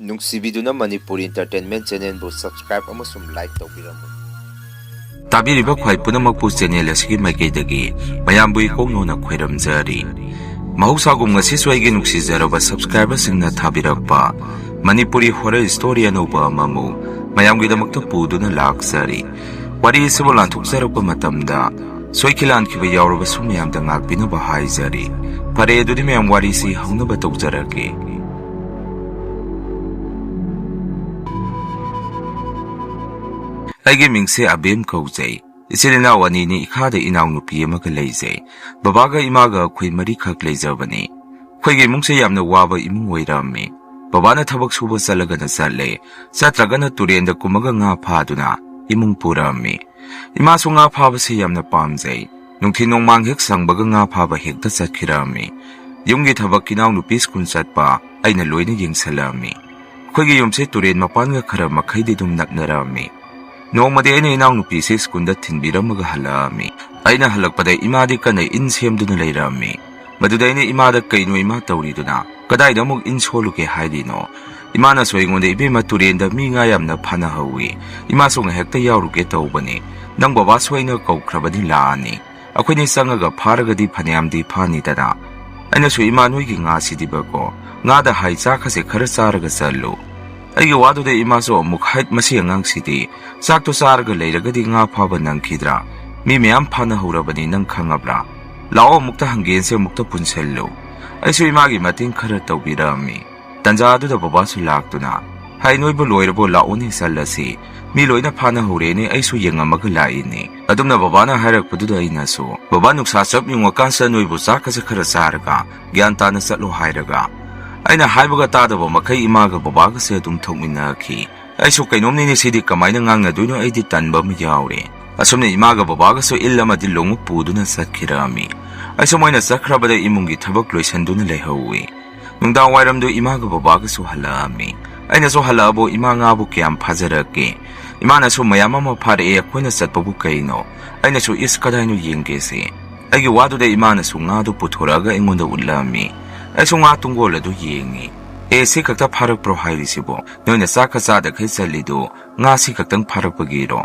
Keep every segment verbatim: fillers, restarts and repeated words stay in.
ꯅꯨꯡꯁꯤꯕꯤꯗꯨꯅ Manipuri Entertainment Channelꯕꯨ subscribe ꯑꯃꯁꯨꯡ like ꯇꯧꯕꯤꯔꯝꯃꯨ꯫ ꯇꯥꯕꯤꯔꯤꯕ ꯈ꯭ꯋꯥꯏ ꯄꯨꯝꯅꯃꯛꯄꯨ channel ꯑꯁꯤꯒꯤ ꯃꯥꯏꯀꯩꯗꯒꯤ ꯃꯌꯥꯝꯕꯨ ꯏꯀꯣꯛ ꯅꯧꯅ ꯈꯣꯏꯔꯝꯖꯔꯤ꯫ ꯃꯍꯧꯁꯥꯒꯨꯝ ꯉꯁꯤꯁꯨ ꯑꯩꯒꯤ ꯅꯨꯡꯁꯤꯖꯔꯕ subscriberꯁꯤꯡꯅ ꯊꯥꯕꯤꯔꯛꯄ ꯃꯅꯤꯄꯨꯔꯤ horror story ꯑꯅꯧꯕ ꯑꯃꯃꯨꯛ ꯃꯌꯥꯝꯒꯤꯗꯃꯛꯇ ꯄꯨꯗꯨꯅ ꯂꯥꯛꯆꯔꯤ꯫ ꯋꯥꯔꯤ ꯑꯁꯤꯕꯨ ꯂꯥꯟꯊꯣꯛꯆꯔꯛꯄ ꯃꯇꯝꯗ ꯁꯣꯏꯈꯤ ꯂꯥꯟꯈꯤꯕ ꯌꯥꯎꯔꯕꯁꯨ ꯃꯌꯥꯝꯗ ꯉꯥꯛꯄꯤꯅꯕ ꯍꯥꯏꯖꯔꯤ꯫ ꯐꯔꯦ, ꯑꯗꯨꯗꯤ ꯃꯌꯥꯝ ꯋꯥꯔꯤꯁꯤ ꯍꯧꯅꯕ ꯇꯧꯖꯔꯛꯀꯦ꯫ ꯑꯩꯒꯤ ꯃꯤꯡꯁꯦ ꯑꯕꯦꯝ ꯀꯧꯖꯩ꯫ ꯏꯆꯤꯜ ꯏꯅꯥꯎ ꯑꯅꯤꯅꯤ, ꯏꯈꯥꯗ ꯏꯅꯥꯎꯅꯨꯄꯤ ꯑꯃꯒ ꯂꯩꯖꯩ꯫ ꯕꯕꯥꯒ ꯏꯃꯥꯒ ꯑꯩꯈꯣꯏ ꯃꯔꯤꯈꯛ ꯂꯩꯖꯕꯅꯤ꯫ ꯑꯩꯈꯣꯏꯒꯤ ꯏꯃꯨꯡꯁꯦ ꯌꯥꯝꯅ ꯋꯥꯕ ꯏꯃꯨꯡ ꯑꯣꯏꯔꯝꯃꯤ꯫ ꯕꯕꯥꯅ ꯊꯕꯛ ꯁꯨꯕ ꯆꯠꯂꯒꯅ ꯆꯠꯂꯦ, ꯆꯠꯇ꯭ꯔꯒꯅ ꯇꯨꯔꯦꯟꯗ ꯀꯨꯝꯃꯒ ꯉꯥ ꯐꯥꯗꯨꯅ ꯏꯃꯨꯡ ꯄꯨꯔꯝꯃꯤ꯫ ꯏꯃꯥꯁꯨ ꯉꯥ ꯐꯥꯕꯁꯤ ꯌꯥꯝꯅ ꯄꯥꯝꯖꯩ꯫ ꯅꯨꯡꯊꯤꯜ ꯅꯣꯡꯃꯥꯡ ꯍꯦꯛ ꯁꯪꯕꯒ ꯉꯥ ꯐꯥꯕ ꯍꯦꯛꯇ ꯆꯠꯈꯤꯔꯝꯃꯤ꯫ ꯌꯨꯝꯒꯤ ꯊꯕꯛ ꯏꯅꯥꯎꯅꯨꯄꯤ ꯁ꯭ꯀꯨꯜ ꯆꯠꯄ ꯑꯩꯅ ꯂꯣꯏꯅ ꯌꯦꯡꯁꯜꯂꯝꯃꯤ꯫ ꯑꯩꯈꯣꯏꯒꯤ ꯌꯨꯝꯁꯦ ꯇꯨꯔꯦꯟ ꯃꯄꯥꯟꯒ ꯈꯔ ꯃꯈꯩꯗꯤ ꯑꯗꯨꯝ ꯅꯛꯅꯔꯝꯃꯤ꯫ ꯅꯣꯡꯃꯗꯤ ꯑꯩꯅ ꯏꯅꯥꯎꯅꯨꯄꯤꯁꯦ ꯁ꯭ꯀꯨꯜꯗ ꯊꯤꯟꯕꯤꯔꯝꯃꯒ ꯍꯜꯂꯛꯑꯝꯃꯤ꯫ ꯑꯩꯅ ꯍꯜꯂꯛꯄꯗ ꯏꯃꯥꯗꯤ ꯀꯟꯅ ꯏꯟ ꯁꯦꯝꯗꯨꯅ ꯂꯩꯔꯝꯃꯤ꯫ ꯃꯗꯨꯗ ꯑꯩꯅ ꯏꯃꯥꯗ, "ꯀꯩꯅꯣ ꯏꯃꯥ ꯇꯧꯔꯤꯗꯨꯅ? ꯀꯗꯥꯏꯗ ꯑꯃꯨꯛ ꯏꯟ ꯁꯣꯜꯂꯨꯒꯦ ꯍꯥꯏꯔꯤꯅꯣ?" ꯏꯃꯥꯅꯁꯨ ꯑꯩꯉꯣꯟꯗ, "ꯏꯕꯦꯝꯃ, ꯇꯨꯔꯦꯟꯗ ꯃꯤ ꯉꯥ ꯌꯥꯝꯅ ꯐꯥꯅꯍꯧꯋꯤ꯫ ꯏꯃꯥꯁꯨ ꯉꯥꯏꯍꯥꯛꯇ ꯌꯥꯎꯔꯨꯒꯦ ꯇꯧꯕꯅꯤ꯫ ꯅꯪ ꯕꯕꯥꯁꯨ ꯑꯩꯅ ꯀꯧꯈ꯭ꯔꯕꯅꯤ, ꯂꯥꯛꯑꯅꯤ꯫ ꯑꯩꯈꯣꯏꯅꯤ ꯆꯪꯉꯒ ꯐꯥꯔꯒꯗꯤ ꯐꯅꯌꯥꯝꯗꯤ ꯐꯥꯅꯤꯗꯅ?" ꯑꯩꯅꯁꯨ, "ꯏꯃꯥ, ꯅꯣꯏꯒꯤ ꯉꯥꯁꯤꯗꯤꯕꯀꯣ, ꯉꯥꯗ ꯍꯥꯏ ꯆꯥꯛꯀꯁꯦ ꯈꯔ ꯆꯥꯔꯒ ꯆꯠꯂꯨ"꯫ ꯑꯩꯒꯤ ꯋꯥꯗꯨꯗ ꯏꯃꯥꯁꯨ ꯑꯃꯨꯛ, "ꯍꯩꯠ, ꯃꯁꯤ ꯑꯉꯥꯡꯁꯤꯗꯤ ꯆꯥꯛꯇꯣ ꯆꯥꯔꯒ ꯂꯩꯔꯒꯗꯤ ꯉꯥ ꯐꯥꯕ ꯅꯪꯈꯤꯗ꯭ꯔꯥ? ꯃꯤ ꯃꯌꯥꯝ ꯐꯥꯅꯍꯧꯔꯕꯅꯤ, ꯅꯪ ꯈꯪꯉꯕ꯭ꯔꯥ? ꯂꯥꯛꯑꯣ, ꯑꯃꯨꯛꯇ ꯍꯪꯒꯦꯟꯁꯦ ꯑꯃꯨꯛꯇ ꯄꯨꯟꯁꯤꯜꯂꯨ"꯫ ꯑꯩꯁꯨ ꯏꯃꯥꯒꯤ ꯃꯇꯦꯡ ꯈꯔ ꯇꯧꯕꯤꯔꯛꯑꯝꯃꯤ꯫ ꯇꯟꯖꯥꯗꯨꯗ ꯕꯕꯥꯁꯨ ꯂꯥꯛꯇꯨꯅ, "ꯍꯥꯏ, ꯅꯣꯏꯕꯨ ꯂꯣꯏꯔꯕꯣ? ꯂꯥꯛꯑꯣꯅꯦ, ꯆꯠꯂꯁꯤ꯫ ꯃꯤ ꯂꯣꯏꯅ ꯐꯥꯅꯍꯧꯔꯦꯅꯦ, ꯑꯩꯁꯨ ꯌꯦꯡꯉꯝꯃꯒ ꯂꯥꯛꯏꯅꯦ"꯫ ꯑꯗꯨꯝꯅ ꯕꯕꯥꯅ ꯍꯥꯏꯔꯛꯄꯗꯨꯗ ꯑꯩꯅꯁꯨ, "ꯕꯕꯥ, ꯅꯨꯡꯁꯥ ꯆꯞ ꯌꯨꯡꯉꯀꯥꯟꯁꯤꯗ ꯅꯣꯏꯕꯨ ꯆꯥꯛꯀꯁꯦ ꯈꯔ ꯆꯥꯔꯒ ꯒ꯭ꯌꯥꯟ ꯇꯥꯅ ꯆꯠꯂꯣ" ꯍꯥꯏꯔꯒ, ꯑꯩꯅ ꯍꯥꯏꯕꯒ ꯇꯥꯗꯕ ꯃꯈꯩ ꯏꯃꯥꯒ ꯕꯕꯥꯒꯁꯦ ꯑꯗꯨꯝ ꯊꯣꯛꯃꯤꯟꯅꯈꯤ꯫ ꯑꯩꯁꯨ, "ꯀꯩꯅꯣꯝꯅꯤꯅꯦ ꯁꯤꯗꯤ, ꯀꯃꯥꯏꯅ ꯉꯥꯡꯅꯗꯣꯏꯅꯣ?" ꯑꯩꯗꯤ ꯇꯟꯕ ꯑꯃ ꯌꯥꯎꯔꯦ꯫ ꯑꯁꯨꯝꯅ ꯏꯃꯥꯒ ꯕꯕꯥꯒꯁꯨ ꯏꯜ ꯑꯃꯗꯤ ꯂꯣꯡꯉꯨ ꯄꯨꯗꯨꯅ ꯆꯠꯈꯤꯔꯛꯑꯝꯃꯤ꯫ ꯑꯩꯁꯨ ꯃꯣꯏꯅ ꯆꯠꯈ꯭ꯔꯕꯗ ꯏꯃꯨꯡꯒꯤ ꯊꯕꯛ ꯂꯣꯏꯁꯟꯗꯨꯅ ꯂꯩꯍꯧꯏ꯫ ꯅꯨꯡꯗꯥꯡ ꯋꯥꯏꯔꯝꯗꯨ ꯏꯃꯥꯒ ꯕꯕꯥꯒꯁꯨ ꯍꯜꯂꯛꯑꯝꯃꯤ꯫ ꯑꯩꯅꯁꯨ, "ꯍꯜꯂꯛꯑꯕꯣ ꯏꯃꯥ, ꯉꯥꯕꯨ ꯀꯌꯥꯝ ꯐꯥꯖꯔꯛꯀꯦ?" ꯏꯃꯥꯅꯁꯨ, "ꯃꯌꯥꯝ ꯑꯃ ꯐꯥꯔꯛꯑꯦ, ꯑꯩꯈꯣꯏꯅ ꯆꯠꯄꯕꯨ ꯀꯩꯅꯣ?" ꯑꯩꯅꯁꯨ, "ꯏꯁ, ꯀꯗꯥꯏꯅꯣ ꯌꯦꯡꯒꯦꯁꯦ?" ꯑꯩꯒꯤ ꯋꯥꯗꯨꯗ ꯏꯃꯥꯅꯁꯨ ꯉꯥꯗꯨ ꯄꯨꯊꯣꯔꯛꯑꯒ ꯑꯩꯉꯣꯟꯗ ꯎꯠꯂꯛꯑꯝꯃꯤ꯫ ꯑꯩꯁꯨ ꯉꯥ ꯇꯨꯡꯒꯣꯜ ꯑꯗꯨ ꯌꯦꯡꯉꯤ꯫ "ꯑꯦ, ꯁꯤ ꯈꯛꯇ ꯐꯥꯔꯛꯄ꯭ꯔꯣ ꯍꯥꯏꯔꯤꯁꯤꯕꯣ? ꯅꯣꯏꯅ ꯆꯥꯛꯀ ꯆꯥꯗꯈꯩ ꯆꯠꯂꯤꯗꯣ ꯉꯥ ꯁꯤ ꯈꯛꯇꯪ ꯐꯥꯔꯛꯄꯒꯤꯔꯣ?"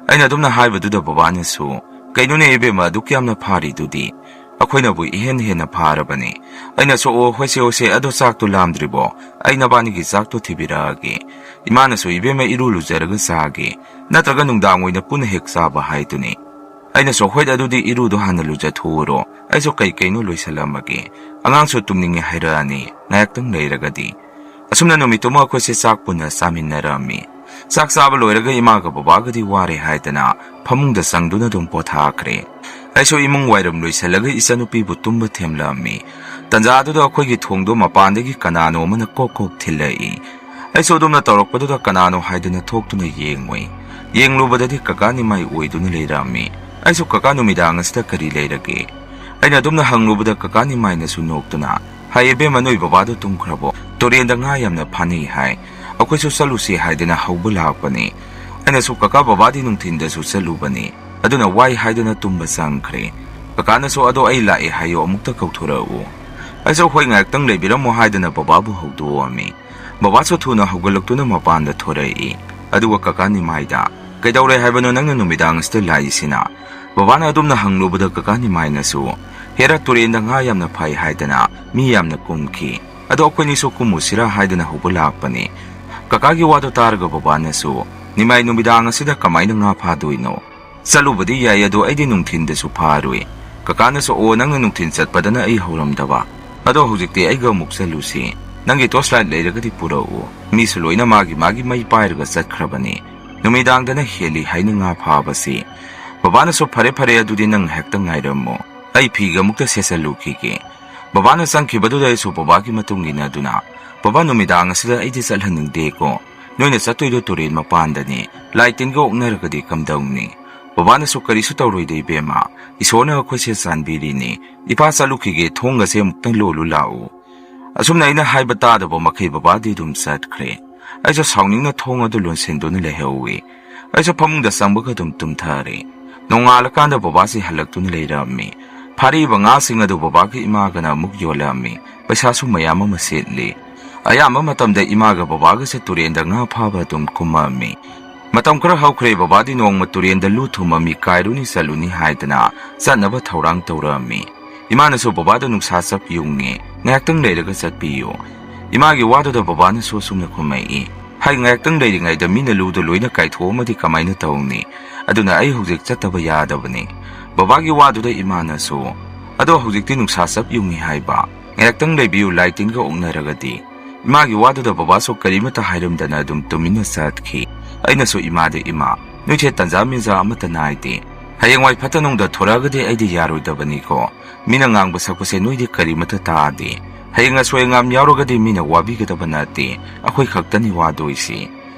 ꯑꯩꯅ ꯑꯗꯨꯝꯅ ꯍꯥꯏꯕꯗꯨꯗ ꯕꯕꯥꯅꯁꯨ, "ꯀꯩꯅꯣꯅꯦ ꯏꯕꯦꯝꯃ, ꯑꯗꯨꯛ ꯌꯥꯝꯅ ꯐꯥꯔꯤꯗꯨꯗꯤ? ꯑꯩꯈꯣꯏꯅꯕꯨ ꯏꯍꯦꯟ ꯍꯦꯟꯅ ꯐꯥꯔꯕꯅꯤ꯫" ꯑꯩꯅꯁꯨ, "ꯑꯣ, ꯍꯣꯏꯁꯦ, ꯍꯣꯏꯁꯦ, ꯑꯗꯣ ꯆꯥꯛꯇꯣ ꯂꯥꯝꯗ꯭ꯔꯤꯕꯣ? ꯑꯩ ꯅꯕꯥꯅꯤꯒꯤ ꯆꯥꯛꯇꯣ ꯊꯤꯕꯤꯔꯛꯑꯒꯦ꯫" ꯏꯃꯥꯅꯁꯨ, "ꯏꯕꯦꯝꯃ, ꯏꯔꯨ ꯂꯨꯖꯔꯒ ꯆꯥꯒꯦ, ꯅꯠꯇ꯭ꯔꯒ ꯅꯨꯡꯗꯥꯡ ꯑꯣꯏꯅ ꯄꯨꯟꯅ ꯍꯦꯛ ꯆꯥꯕ ꯍꯥꯏꯗꯨꯅꯤ꯫" ꯑꯩꯅꯁꯨ, "ꯍꯣꯏ, ꯑꯗꯨꯗꯤ ꯏꯔꯨꯗꯣ ꯍꯥꯟꯅ ꯂꯨꯖꯊꯣꯛꯎꯔꯣ, ꯑꯩꯁꯨ ꯀꯩ ꯀꯩꯅꯣ ꯂꯣꯏꯁꯜꯂꯝꯃꯒꯦ꯫ ꯑꯉꯥꯡꯁꯨ ꯇꯨꯝꯅꯤꯡꯉꯦ ꯍꯥꯏꯔꯛꯑꯅꯤ, ꯉꯥꯏꯍꯥꯛꯇꯪ ꯂꯩꯔꯒꯗꯤ꯫" ꯑꯁꯨꯝꯅ ꯅꯨꯃꯤꯠꯇꯨꯃ ꯑꯩꯈꯣꯏꯁꯦ ꯆꯥꯛ ꯄꯨꯟꯅ ꯆꯥꯃꯤꯟꯅꯔꯝꯃꯤ꯫ ꯆꯥꯛ ꯆꯥꯕ ꯂꯣꯏꯔꯒ ꯏꯃꯥꯒ ꯕꯕꯥꯒꯗꯤ ꯋꯥꯔꯦ ꯍꯥꯏꯗꯅ ꯐꯃꯨꯡꯗ ꯆꯪꯗꯨꯅ ꯑꯗꯨꯝ ꯄꯣꯊꯥꯈ꯭ꯔꯦ꯫ ꯑꯩꯁꯨ ꯏꯃꯨꯡ ꯋꯥꯏꯔꯝ ꯂꯣꯏꯁꯤꯜꯂꯒ ꯏꯆꯟꯅꯨꯄꯤꯕꯨ ꯇꯨꯝꯕ ꯊꯦꯝꯂꯝꯃꯤ꯫ ꯇꯟꯖꯥꯗꯨꯗ ꯑꯩꯈꯣꯏꯒꯤ ꯊꯣꯡꯗꯣ ꯃꯄꯥꯟꯗꯒꯤ ꯀꯅꯥꯅꯣ ꯑꯃꯅ ꯀꯣꯛ ꯀꯣꯛ ꯊꯤꯜꯂꯛꯏ꯫ ꯑꯩꯁꯨ ꯑꯗꯨꯝꯅ ꯇꯧꯔꯛꯄꯗꯨꯗ ꯀꯅꯥꯅꯣ ꯍꯥꯏꯗꯨꯅ ꯊꯣꯛꯇꯨꯅ ꯌꯦꯡꯉꯨꯏ꯫ ꯌꯦꯡꯂꯨꯕꯗꯗꯤ ꯀꯀꯥ ꯅꯤꯃꯥꯏ ꯑꯣꯏꯗꯨꯅ ꯂꯩꯔꯝꯃꯤ꯫ ꯑꯩꯁꯨ, "ꯀꯀꯥ, ꯅꯨꯃꯤꯗꯥꯡ ꯑꯁꯤꯗ ꯀꯔꯤ ꯂꯩꯔꯒꯦ?" ꯑꯩꯅ ꯑꯗꯨꯝꯅ ꯍꯪꯂꯨꯕꯗ ꯀꯀꯥ ꯅꯤꯃꯥꯏꯅꯁꯨ ꯅꯣꯛꯇꯨꯅ, "ꯍꯥꯏ ꯏꯕꯦꯝꯃ, ꯅꯣꯏ ꯕꯕꯥꯗꯣ ꯇꯨꯝꯈ꯭ꯔꯕꯣ? ꯇꯨꯔꯦꯟꯗ ꯉꯥ ꯌꯥꯝꯅ ꯐꯥꯅꯩ ꯍꯥꯏ꯫ ꯑꯩꯈꯣꯏꯁꯨ ꯆꯠꯂꯨꯁꯤ ꯍꯥꯏꯗꯅ ꯍꯧꯕ ꯂꯥꯛꯄꯅꯤ꯫" ꯑꯩꯅꯁꯨ, "ꯀꯀꯥ, ꯕꯕꯥꯗꯤ ꯅꯨꯡꯊꯤꯟꯗꯁꯨ ꯆꯠꯂꯨꯕꯅꯤ, ꯑꯗꯨꯅ ꯋꯥꯏ ꯍꯥꯏꯗꯨꯅ ꯇꯨꯝꯕ ꯆꯪꯈ꯭ꯔꯦ꯫" ꯀꯀꯥꯅꯁꯨ, "ꯑꯗꯣ ꯑꯩ ꯂꯥꯛꯑꯦ ꯍꯥꯏꯌꯨ, ꯑꯃꯨꯛꯇ ꯀꯧꯊꯣꯔꯛꯎ꯫" ꯑꯩꯁꯨ, "ꯍꯣꯏ, ꯉꯥꯏꯍꯥꯛꯇꯪ ꯂꯩꯕꯤꯔꯝꯃꯣ" ꯍꯥꯏꯗꯅ ꯕꯕꯥꯕꯨ ꯍꯧꯗꯣꯛꯑꯝꯃꯤ꯫ ꯕꯕꯥꯁꯨ ꯊꯨꯅ ꯍꯧꯒꯠꯂꯛꯇꯨꯅ ꯃꯄꯥꯟꯗ ꯊꯣꯔꯛꯏ꯫ ꯑꯗꯨꯒ ꯀꯀꯥ ꯅꯤꯃꯥꯏꯗ, "ꯀꯩꯗꯧꯔꯦ ꯍꯥꯏꯕꯅꯣ ꯅꯪꯅ ꯅꯨꯃꯤꯗꯥꯡ ꯑꯁꯤꯗ ꯂꯥꯛꯏꯁꯤꯅ?" ꯕꯕꯥꯅ ꯑꯗꯨꯝꯅ ꯍꯪꯂꯨꯕꯗ ꯀꯀꯥ ꯅꯤꯃꯥꯏꯅꯁꯨ, "ꯍꯦꯔꯥ, ꯇꯨꯔꯦꯟꯗ ꯉꯥ ꯌꯥꯝꯅ ꯐꯩ ꯍꯥꯏꯗꯅ ꯃꯤ ꯌꯥꯝꯅ ꯀꯨꯝꯈꯤ꯫ ꯑꯗꯣ ꯑꯩꯈꯣꯏꯅꯤꯁꯨ ꯀꯨꯝꯃꯨꯁꯤꯔꯥ ꯍꯥꯏꯗꯅ ꯍꯧꯕ ꯂꯥꯛꯄꯅꯤ꯫" ꯀꯀꯥꯒꯤ ꯋꯥꯗꯣ ꯇꯥꯔꯒ ꯕꯕꯥꯅꯁꯨ, "ꯅꯤꯃꯥꯏ, ꯅꯨꯃꯤꯗꯥꯡ ꯑꯁꯤꯗ ꯀꯃꯥꯏꯅ ꯉꯥ ꯐꯥꯗꯣꯏꯅꯣ? ꯆꯠꯂꯨꯕꯗꯤ ꯌꯥꯏ, ꯑꯗꯣ ꯑꯩꯗꯤ ꯅꯨꯡꯊꯤꯟꯗꯁꯨ ꯐꯥꯔꯨꯏ꯫" ꯀꯀꯥꯅꯁꯨ, "ꯑꯣ, ꯅꯪꯅ ꯅꯨꯡꯊꯤꯟ ꯆꯠꯄꯗꯅ ꯑꯩ ꯍꯧꯔꯝꯗꯕ꯫ ꯑꯗꯣ ꯍꯧꯖꯤꯛꯇꯤ ꯑꯩꯒ ꯑꯃꯨꯛ ꯆꯠꯂꯨꯁꯤ꯫ ꯅꯪꯒꯤ torch light ꯂꯩꯔꯒꯗꯤ ꯄꯨꯔꯛꯎ꯫ ꯃꯤꯁꯨ ꯂꯣꯏꯅ ꯃꯥꯒꯤ ꯃꯥꯒꯤ ꯃꯩ ꯄꯥꯏꯔꯒ ꯆꯠꯈ꯭ꯔꯕꯅꯤ꯫ ꯅꯨꯃꯤꯗꯥꯡꯗꯅ ꯍꯦꯜꯂꯤ ꯍꯥꯏꯅ ꯉꯥ ꯐꯥꯕꯁꯤ꯫" ꯕꯕꯥꯅꯁꯨ, "ꯐꯔꯦ, ꯐꯔꯦ, ꯑꯗꯨꯗꯤ ꯅꯪ ꯉꯥꯏꯍꯥꯛꯇꯪ ꯉꯥꯏꯔꯝꯃꯣ꯫ ꯑꯩ ꯐꯤꯒ ꯑꯃꯨꯛꯇ ꯁꯦꯠꯆꯜꯂꯨꯈꯤꯒꯦ꯫" ꯕꯕꯥꯅ ꯆꯪꯈꯤꯕꯗꯨꯗ ꯑꯩꯁꯨ ꯕꯕꯥꯒꯤ ꯃꯇꯨꯡ ꯏꯟꯅꯗꯨꯅ, "ꯕꯕꯥ, ꯅꯨꯃꯤꯗꯥꯡ ꯑꯁꯤꯗ ꯑꯩꯗꯤ ꯆꯠꯍꯟꯅꯤꯡꯗꯦꯀꯣ꯫ ꯅꯣꯏꯅ ꯆꯠꯇꯣꯏꯗꯣ ꯇꯨꯔꯦꯟ ꯃꯄꯥꯟꯗꯅꯤ꯫ ꯂꯥꯏ ꯇꯤꯟꯒ ꯑꯣꯛꯅꯔꯒꯗꯤ ꯀꯝꯗꯧꯅꯤ?" ꯕꯕꯥꯅꯁꯨ, "ꯀꯔꯤꯁꯨ ꯇꯧꯔꯣꯏꯗ ꯏꯕꯦꯝꯃ, ꯏꯁꯣꯔꯅ ꯑꯩꯈꯣꯏꯁꯦ ꯆꯥꯟꯕꯤꯔꯤꯅꯤ꯫ ꯏꯄꯥ, ꯆꯠꯂꯨꯈꯤꯒꯦ, ꯊꯣꯡꯒꯁꯦ ꯑꯃꯨꯛꯇꯪ ꯂꯣꯜꯂꯨ ꯂꯥꯛꯎ꯫" ꯑꯁꯨꯝꯅ ꯑꯩꯅ ꯍꯥꯏꯕ ꯇꯥꯗꯕ ꯃꯈꯩ ꯕꯕꯥꯗꯤ ꯑꯗꯨꯝ ꯆꯠꯈ꯭ꯔꯦ꯫ ꯑꯩꯁꯨ ꯁꯥꯎꯅꯤꯡꯅ ꯊꯣꯡ ꯑꯗꯨ ꯂꯣꯟꯁꯤꯟꯗꯨꯅ ꯂꯩꯍꯧꯏ꯫ ꯑꯩꯁꯨ ꯐꯃꯨꯡꯗ ꯆꯪꯕꯒ ꯑꯗꯨꯝ ꯇꯨꯝꯊꯔꯦ꯫ ꯅꯣꯡꯉꯥꯜꯂꯀꯥꯟꯗ ꯕꯕꯥꯁꯤ ꯍꯜꯂꯛꯇꯨꯅ ꯂꯩꯔꯝꯃꯤ꯫ ꯐꯥꯔꯛꯏꯕ ꯉꯥꯁꯤꯡ ꯑꯗꯨ ꯕꯕꯥꯒ ꯏꯃꯥꯒꯅ ꯑꯃꯨꯛ ꯌꯣꯜꯂꯝꯃꯤ꯫ ꯄꯩꯁꯥꯁꯨ ꯃꯌꯥꯝ ꯑꯃ ꯁꯤꯠꯂꯤ꯫ ꯑꯌꯥꯝꯕ ꯃꯇꯝꯗ ꯏꯃꯥꯒ ꯕꯕꯥꯒꯁꯦ ꯇꯨꯔꯦꯟꯗ ꯉꯥ ꯐꯥꯕ ꯑꯗꯨꯝ ꯀꯨꯝꯃꯛꯑꯝꯃꯤ꯫ ꯃꯇꯝ ꯈꯔ ꯍꯧꯈ꯭ꯔꯦ, ꯕꯕꯥꯗꯤ ꯅꯣꯡꯃ ꯇꯨꯔꯦꯟꯗ ꯂꯨ ꯊꯨꯝꯃꯝꯃꯤ, ꯀꯥꯏꯔꯨꯅꯤ ꯆꯠꯂꯨꯅꯤ ꯍꯥꯏꯗꯅ ꯆꯠꯅꯕ ꯊꯧꯔꯥꯡ ꯇꯧꯔꯛꯑꯝꯃꯤ꯫ ꯏꯃꯥꯅꯁꯨ ꯕꯕꯥꯗ ꯅꯨꯡꯁꯥ ꯆꯞ ꯌꯨꯡꯉꯤ, ꯉꯥꯏꯍꯥꯛꯇꯪ ꯂꯩꯔꯒ ꯆꯠꯄꯤꯌꯨ꯫ ꯏꯃꯥꯒꯤ ꯋꯥꯗꯨꯗ ꯕꯕꯥꯅꯁꯨ ꯑꯁꯨꯝꯅ ꯈꯨꯝꯃꯛꯏ, ꯍꯥꯏ, ꯉꯥꯏꯍꯥꯛꯇꯪ ꯂꯩꯔꯤꯉꯩꯗ ꯃꯤꯅ ꯂꯨꯗꯣ ꯂꯣꯏꯅ ꯀꯥꯏꯊꯣꯛꯑꯝꯃꯗꯤ ꯀꯃꯥꯏꯅ ꯇꯧꯅꯤ? ꯑꯗꯨꯅ ꯑꯩ ꯍꯧꯖꯤꯛ ꯆꯠꯇꯕ ꯌꯥꯗꯕꯅꯤ꯫ ꯕꯕꯥꯒꯤ ꯋꯥꯗꯨꯗ ꯏꯃꯥꯅꯁꯨ, ꯑꯗꯣ ꯍꯧꯖꯤꯛꯇꯤ ꯅꯨꯡꯁꯥ ꯆꯞ ꯌꯨꯡꯉꯤ ꯍꯥꯏꯕ, ꯉꯥꯏꯍꯥꯛꯇꯪ ꯂꯩꯕꯤꯌꯨ, ꯂꯥꯏ ꯇꯤꯟꯒ ꯑꯣꯛꯅꯔꯒꯗꯤ꯫ ꯏꯃꯥꯒꯤ ꯋꯥꯗꯨꯗ ꯕꯕꯥꯁꯨ ꯀꯔꯤꯃꯠꯇ ꯍꯥꯏꯔꯝꯗꯅ ꯑꯗꯨꯝ ꯇꯨꯃꯤꯟꯅ ꯆꯠꯈꯤ꯫ ꯑꯩꯅꯁꯨ ꯏꯃꯥꯗ, "ꯏꯃꯥ, ꯅꯣꯏꯁꯦ ꯇꯟꯖꯥ ꯃꯦꯟꯖꯥ ꯑꯃꯠꯇ ꯅꯥꯏꯗꯦ꯫ ꯍꯌꯦꯡꯋꯥꯏ ꯐꯠꯇ ꯅꯨꯡꯗ ꯊꯣꯔꯛꯑꯒꯗꯤ ꯑꯩꯗꯤ ꯌꯥꯔꯣꯏꯗꯕꯅꯤꯀꯣ꯫ ꯃꯤꯅ ꯉꯥꯡꯕ ꯁꯛꯄꯁꯦ ꯅꯣꯏꯗꯤ ꯀꯔꯤꯃꯠꯇ ꯇꯥꯗꯦ꯫ ꯍꯌꯦꯡ ꯑꯁꯣꯏ ꯑꯉꯥꯝ ꯌꯥꯎꯔꯒꯗꯤ ꯃꯤꯅ ꯋꯥꯕꯤꯒꯗꯕ ꯅꯠꯇꯦ, ꯑꯩꯈꯣꯏ ꯈꯛꯇꯅꯤ ꯋꯥꯗꯣꯏꯁꯤ꯫"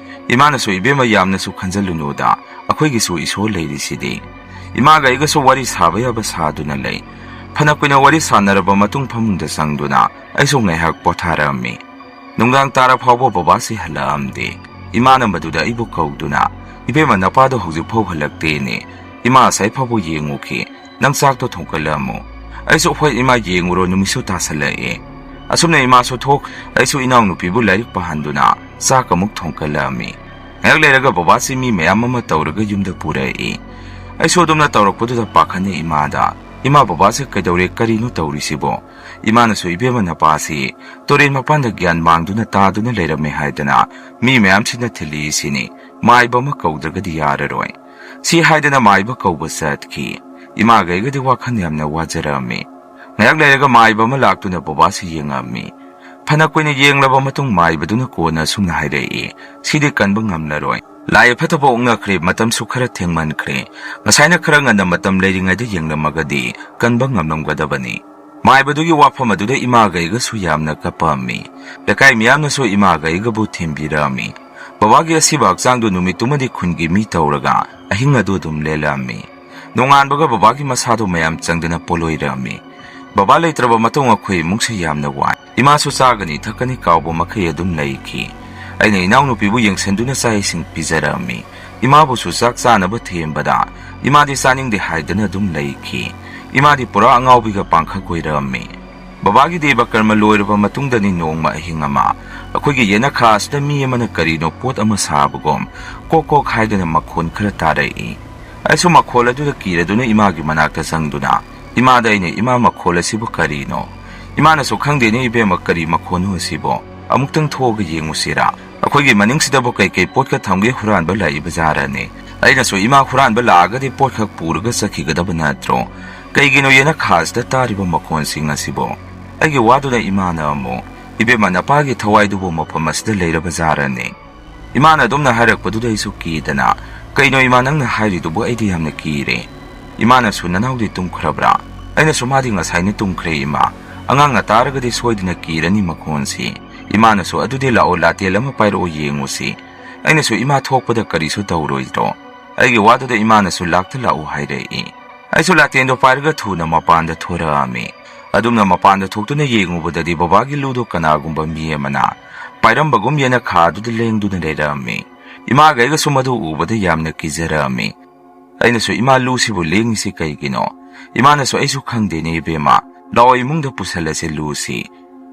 ꯏꯃꯥꯅꯁꯨ, "ꯏꯕꯦꯝꯃ, ꯌꯥꯝꯅꯁꯨ ꯈꯟꯖꯜꯂꯨꯅꯨꯗ, ꯑꯩꯈꯣꯏꯒꯤꯁꯨ ꯏꯁꯣꯔ ꯂꯩꯔꯤꯁꯤꯗꯤ꯫" ꯏꯃꯥꯒ ꯑꯩꯒꯁꯨ ꯋꯥꯔꯤ ꯁꯥꯕ ꯌꯥꯕ ꯁꯥꯗꯨꯅ ꯂꯩ꯫ ꯐꯅ ꯀꯨꯏꯅ ꯋꯥꯔꯤ ꯁꯥꯟꯅꯔꯕ ꯃꯇꯨꯡ ꯐꯃꯨꯡꯗ ꯆꯪꯗꯨꯅ ꯑꯩꯁꯨ ꯉꯥꯏꯍꯥꯛ ꯄꯣꯊꯥꯔꯛꯑꯝꯃꯤ꯫ ꯅꯨꯡꯗꯥꯡ ꯇꯥꯔ ꯐꯥꯎꯕ ꯕꯕꯥꯁꯤ ꯍꯜꯂꯛꯑꯝꯗꯦ꯫ ꯏꯃꯥꯅ ꯃꯗꯨꯗ ꯑꯩꯕꯨ ꯀꯧꯗꯨꯅ, "ꯏꯕꯦꯝꯃ, ꯅꯄꯥꯗꯣ ꯍꯧꯖꯤꯛ ꯐꯥꯎ ꯍꯜꯂꯛꯇꯦꯅꯦ꯫ ꯏꯃꯥ ꯉꯁꯥꯏ ꯐꯥꯎꯕ ꯌꯦꯡꯉꯨꯈꯤ꯫ ꯅꯪ ꯆꯥꯛꯇꯣ ꯊꯣꯡꯀꯠꯂꯛꯑꯝꯃꯨ꯫" ꯑꯩꯁꯨ, "ꯍꯣꯏ ꯏꯃꯥ, ꯌꯦꯡꯉꯨꯔꯣ, ꯅꯨꯃꯤꯠꯁꯨ ꯇꯥꯁꯜꯂꯛꯑꯦ꯫" ꯑꯁꯨꯝꯅ ꯏꯃꯥꯁꯨ ꯊꯣꯛ, ꯑꯩꯁꯨ ꯏꯅꯥꯎꯅꯨꯄꯤꯕꯨ ꯂꯥꯏꯔꯤꯛ ꯄꯥꯍꯟꯗꯨꯅ ꯆꯥꯛ ꯑꯃꯨꯛ ꯊꯣꯡꯀꯠꯂꯛꯑꯝꯃꯤ꯫ ꯉꯥꯏꯍꯥꯛ ꯂꯩꯔꯒ ꯕꯕꯥꯁꯤ ꯃꯤ ꯃꯌꯥꯝ ꯑꯃ ꯇꯧꯔꯒ ꯌꯨꯝꯗ ꯄꯨꯔꯛꯏ꯫ ꯑꯩꯁꯨ ꯑꯗꯨꯝꯅ ꯇꯧꯔꯛꯄꯗꯨꯗ ꯄꯥꯈꯠꯅ ꯏꯃꯥꯗ, "ꯏꯃꯥ, ꯕꯕꯥꯁꯦ ꯀꯩꯗꯧꯔꯦ? ꯀꯔꯤꯅꯣ ꯇꯧꯔꯤꯁꯤꯕꯣ?" ꯏꯃꯥꯅꯁꯨ, "ꯏꯕꯦꯝꯃ, ꯅꯄꯥꯁꯤ ꯇꯨꯔꯦꯟ ꯃꯄꯥꯟꯗ ꯒ꯭ꯌꯥꯟ ꯃꯥꯡꯗꯨꯅ ꯇꯥꯗꯨꯅ ꯂꯩꯔꯝꯃꯦ ꯍꯥꯏꯗꯅ ꯃꯤ ꯃꯌꯥꯝꯁꯤꯅ ꯊꯤꯜꯂꯤꯁꯤꯅꯤ꯫ ꯃꯥꯏꯕ ꯑꯃ ꯀꯧꯗ꯭ꯔꯒꯗꯤ ꯌꯥꯔꯔꯣꯏ꯫" ꯁꯤ ꯍꯥꯏꯗꯅ ꯃꯥꯏꯕ ꯀꯧꯕ ꯆꯠꯈꯤ꯫ ꯏꯃꯥꯒ ꯑꯩꯒꯗꯤ ꯋꯥꯈꯜ ꯌꯥꯝꯅ ꯋꯥꯖꯔꯛꯑꯝꯃꯤ꯫ ꯉꯥꯏꯍꯥꯛ ꯂꯩꯔꯒ ꯃꯥꯏꯕ ꯑꯃ ꯂꯥꯛꯇꯨꯅ ꯕꯕꯥꯁꯤ ꯌꯦꯡꯉꯝꯃꯤ꯫ ꯐꯅ ꯀꯨꯏꯅ ꯌꯦꯡꯂꯕ ꯃꯇꯨꯡ ꯃꯥꯏꯕꯗꯨꯅ ꯀꯣꯟꯅ ꯑꯁꯨꯝꯅ ꯍꯥꯏꯔꯛꯏ, "ꯁꯤꯗꯤ ꯀꯟꯕ ꯉꯝꯂꯔꯣꯏ꯫ ꯂꯥꯏ ꯐꯠꯇꯕ ꯑꯣꯛꯅꯈ꯭ꯔꯦ, ꯃꯇꯝꯁꯨ ꯈꯔ ꯊꯦꯡꯃꯟꯈ꯭ꯔꯦ꯫ ꯉꯁꯥꯏꯅ ꯈꯔ ꯉꯟꯅ ꯃꯇꯝ ꯂꯩꯔꯤꯉꯩꯗ ꯌꯦꯡꯂꯝꯃꯒꯗꯤ ꯀꯟꯕ ꯉꯝꯂꯝꯒꯗꯕꯅꯤ꯫" ꯃꯥꯏꯕꯗꯨꯒꯤ ꯋꯥꯐꯝ ꯑꯗꯨꯗ ꯏꯃꯥꯒ ꯑꯩꯒꯁꯨ ꯌꯥꯝꯅ ꯀꯞꯄꯝꯃꯤ꯫ ꯂꯩꯀꯥꯏ ꯃꯤꯌꯥꯝꯅꯁꯨ ꯏꯃꯥꯒ ꯑꯩꯒꯕꯨ ꯊꯦꯝꯕꯤꯔꯛꯑꯝꯃꯤ꯫ ꯕꯕꯥꯒꯤ ꯑꯁꯤꯕ ꯍꯛꯆꯥꯡꯗꯨ ꯅꯨꯃꯤꯠꯇꯨꯃꯗꯤ ꯈꯨꯟꯒꯤ ꯃꯤ ꯇꯧꯔꯒ ꯑꯍꯤꯡ ꯑꯗꯨ ꯑꯗꯨꯝ ꯂꯦꯜꯂꯝꯃꯤ꯫ ꯅꯣꯡꯉꯥꯟꯕꯒ ꯕꯕꯥꯒꯤ ꯃꯁꯥꯗꯨ ꯃꯌꯥꯝ ꯆꯪꯗꯅ ꯄꯣꯂꯣꯏꯔꯝꯃꯤ꯫ ꯕꯕꯥ ꯂꯩꯇ꯭ꯔꯕ ꯃꯇꯨꯡ ꯑꯩꯈꯣꯏ ꯏꯃꯨꯡꯁꯤ ꯌꯥꯝꯅ ꯋꯥꯏ꯫ ꯏꯃꯥꯁꯨ ꯆꯥꯒꯅꯤ ꯊꯛꯀꯅꯤ ꯀꯥꯎꯕ ꯃꯈꯩ ꯑꯗꯨꯝ ꯂꯩꯈꯤ꯫ ꯑꯩꯅ ꯏꯅꯥꯎꯅꯨꯄꯤꯕꯨ ꯌꯦꯡꯁꯤꯟꯗꯨꯅ ꯆꯥꯛ ꯏꯁꯤꯡ ꯄꯤꯖꯔꯝꯃꯤ꯫ ꯏꯃꯥꯕꯨꯁꯨ ꯆꯥꯛ ꯆꯥꯅꯕ ꯊꯦꯝꯕꯗ ꯏꯃꯥꯗꯤ ꯆꯥꯅꯤꯡꯗꯦ ꯍꯥꯏꯗꯅ ꯑꯗꯨꯝ ꯂꯩꯈꯤ꯫ ꯏꯃꯥꯗꯤ ꯄꯨꯔꯥ ꯑꯉꯥꯎꯕꯤꯒ ꯄꯥꯡꯈꯛ ꯑꯣꯏꯔꯝꯃꯤ꯫ ꯕꯕꯥꯒꯤ ꯗꯦꯕ ꯀꯔꯃ ꯂꯣꯏꯔꯕ ꯃꯇꯨꯡꯗꯅꯤ ꯅꯣꯡꯃ ꯑꯍꯤꯡ ꯑꯃ ꯑꯩꯈꯣꯏꯒꯤ ꯌꯦꯅꯈꯥ ꯑꯁꯤꯗ ꯃꯤ ꯑꯃꯅ ꯀꯔꯤꯅꯣ ꯄꯣꯠ ꯑꯃ ꯁꯥꯕꯒꯨꯝ ꯀꯣꯛ ꯀꯣꯛ ꯍꯥꯏꯗꯅ ꯃꯈꯣꯟ ꯈꯔ ꯇꯥꯔꯛꯏ꯫ ꯑꯩꯁꯨ ꯃꯈꯣꯜ ꯑꯗꯨꯗ ꯀꯤꯔꯗꯨꯅ ꯏꯃꯥꯒꯤ ꯃꯅꯥꯛꯇ ꯆꯪꯗꯨꯅ ꯏꯃꯥꯗ ꯑꯩꯅ, "ꯏꯃꯥ, ꯃꯈꯣꯜ ꯑꯁꯤꯕꯨ ꯀꯔꯤꯅꯣ?" ꯏꯃꯥꯅꯁꯨ, "ꯈꯪꯗꯦꯅꯦ ꯏꯕꯦꯝꯃ, ꯀꯔꯤ ꯃꯈꯣꯟꯅꯣ ꯑꯁꯤꯕꯣ? ꯑꯃꯨꯛꯇꯪ ꯊꯣꯛꯑꯒ ꯌꯦꯡꯉꯨꯁꯤꯔꯥ? ꯑꯩꯈꯣꯏꯒꯤ ꯃꯅꯤꯡꯁꯤꯗꯕꯨ ꯀꯩꯀꯩ ꯄꯣꯠꯀ ꯊꯝꯒꯦ ꯍꯨꯔꯥꯟꯕ ꯂꯥꯛꯏꯕ ꯖꯥꯔꯅꯦ?" ꯑꯩꯅꯁꯨ, "ꯏꯃꯥ, ꯍꯨꯔꯥꯟꯕ ꯂꯥꯛꯑꯒꯗꯤ ꯄꯣꯠꯈꯛ ꯄꯨꯔꯒ ꯆꯠꯈꯤꯒꯗꯕ ꯅꯠꯇ꯭ꯔꯣ? ꯀꯩꯒꯤꯅꯣ ꯌꯦꯅꯈꯥꯁꯤꯗ ꯇꯥꯔꯤꯕ ꯃꯈꯣꯟꯁꯤꯡ ꯑꯁꯤꯕꯣ?" ꯑꯩꯒꯤ ꯋꯥꯗꯨꯅ ꯏꯃꯥꯅ ꯑꯃꯨꯛ, "ꯏꯕꯦꯝꯃ, ꯅꯄꯥꯒꯤ ꯊꯋꯥꯏꯗꯨꯕꯨ ꯃꯐꯝ ꯑꯁꯤꯗ ꯂꯩꯔꯕ ꯖꯥꯔꯅꯦ?" ꯏꯃꯥꯅ ꯑꯗꯨꯝꯅ ꯍꯥꯏꯔꯛꯄꯗꯨꯗ ꯑꯩꯁꯨ ꯀꯤꯗꯅ, "ꯀꯩꯅꯣ ꯏꯃꯥ ꯅꯪꯅ ꯍꯥꯏꯔꯤꯗꯨꯕꯨ? ꯑꯩꯗꯤ ꯌꯥꯝꯅ ꯀꯤꯔꯦ꯫" ꯏꯃꯥꯅꯁꯨ, "ꯅꯅꯥꯎꯗꯤ ꯇꯨꯝꯈ꯭ꯔꯕ꯭ꯔꯥ?" ꯑꯩꯅꯁꯨ, "ꯃꯥꯗꯤ ꯉꯁꯥꯏꯅ ꯇꯨꯝꯈ꯭ꯔꯦ ꯏꯃꯥ꯫ ꯑꯉꯥꯡꯅ ꯇꯥꯔꯒꯗꯤ ꯁꯣꯏꯗꯅ ꯀꯤꯔꯅꯤ ꯃꯈꯣꯟꯁꯤ꯫" ꯏꯃꯥꯅꯁꯨ, "ꯑꯗꯨꯗꯤ ꯂꯥꯛꯑꯣ, ꯂꯥꯇꯦꯜ ꯑꯃ ꯄꯥꯏꯔꯛꯑꯣ ꯌꯦꯡꯉꯨꯁꯤ꯫" ꯑꯩꯅꯁꯨ, "ꯏꯃꯥ ꯊꯣꯛꯄꯗ ꯀꯔꯤꯁꯨ ꯇꯧꯔꯣꯏꯗ꯭ꯔꯣ?" ꯑꯩꯒꯤ ꯋꯥꯗꯨꯗ ꯏꯃꯥꯅꯁꯨ, "ꯂꯥꯛꯇ ꯂꯥꯛꯑꯣ" ꯍꯥꯏꯔꯛꯏ꯫ ꯑꯩꯁꯨ ꯂꯥꯇꯦꯟꯗꯣ ꯄꯥꯏꯔꯒ ꯊꯨꯅ ꯃꯄꯥꯟꯗ ꯊꯣꯔꯛꯑꯝꯃꯤ꯫ ꯑꯗꯨꯝꯅ ꯃꯄꯥꯟꯗ ꯊꯣꯛꯇꯨꯅ ꯌꯦꯡꯉꯨꯕꯗꯗꯤ ꯕꯕꯥꯒꯤ ꯂꯨꯗꯣ ꯀꯅꯥꯒꯨꯝꯕ ꯃꯤ ꯑꯃꯅ ꯄꯥꯏꯔꯝꯕꯒꯨꯝ ꯌꯦꯅꯈꯥꯗꯨꯗ ꯂꯦꯡꯗꯨꯅ ꯂꯩꯔꯛꯑꯝꯃꯤ꯫ ꯏꯃꯥꯒ ꯑꯩꯒꯁꯨ ꯃꯗꯨ ꯎꯕꯗ ꯌꯥꯝꯅ ꯀꯤꯖꯔꯛꯑꯝꯃꯤ꯫ ꯑꯩꯅꯁꯨ, "ꯏꯃꯥ, ꯂꯨꯁꯤꯕꯨ ꯂꯦꯡꯉꯤꯁꯤ ꯀꯩꯒꯤꯅꯣ?" ꯏꯃꯥꯅꯁꯨ, "ꯑꯩꯁꯨ ꯈꯪꯗꯦꯅꯦ ꯏꯕꯦꯝꯃ, ꯂꯥꯛꯑꯣ ꯏꯃꯨꯡꯗ ꯄꯨꯁꯜꯂꯁꯦ ꯂꯨꯁꯤ꯫"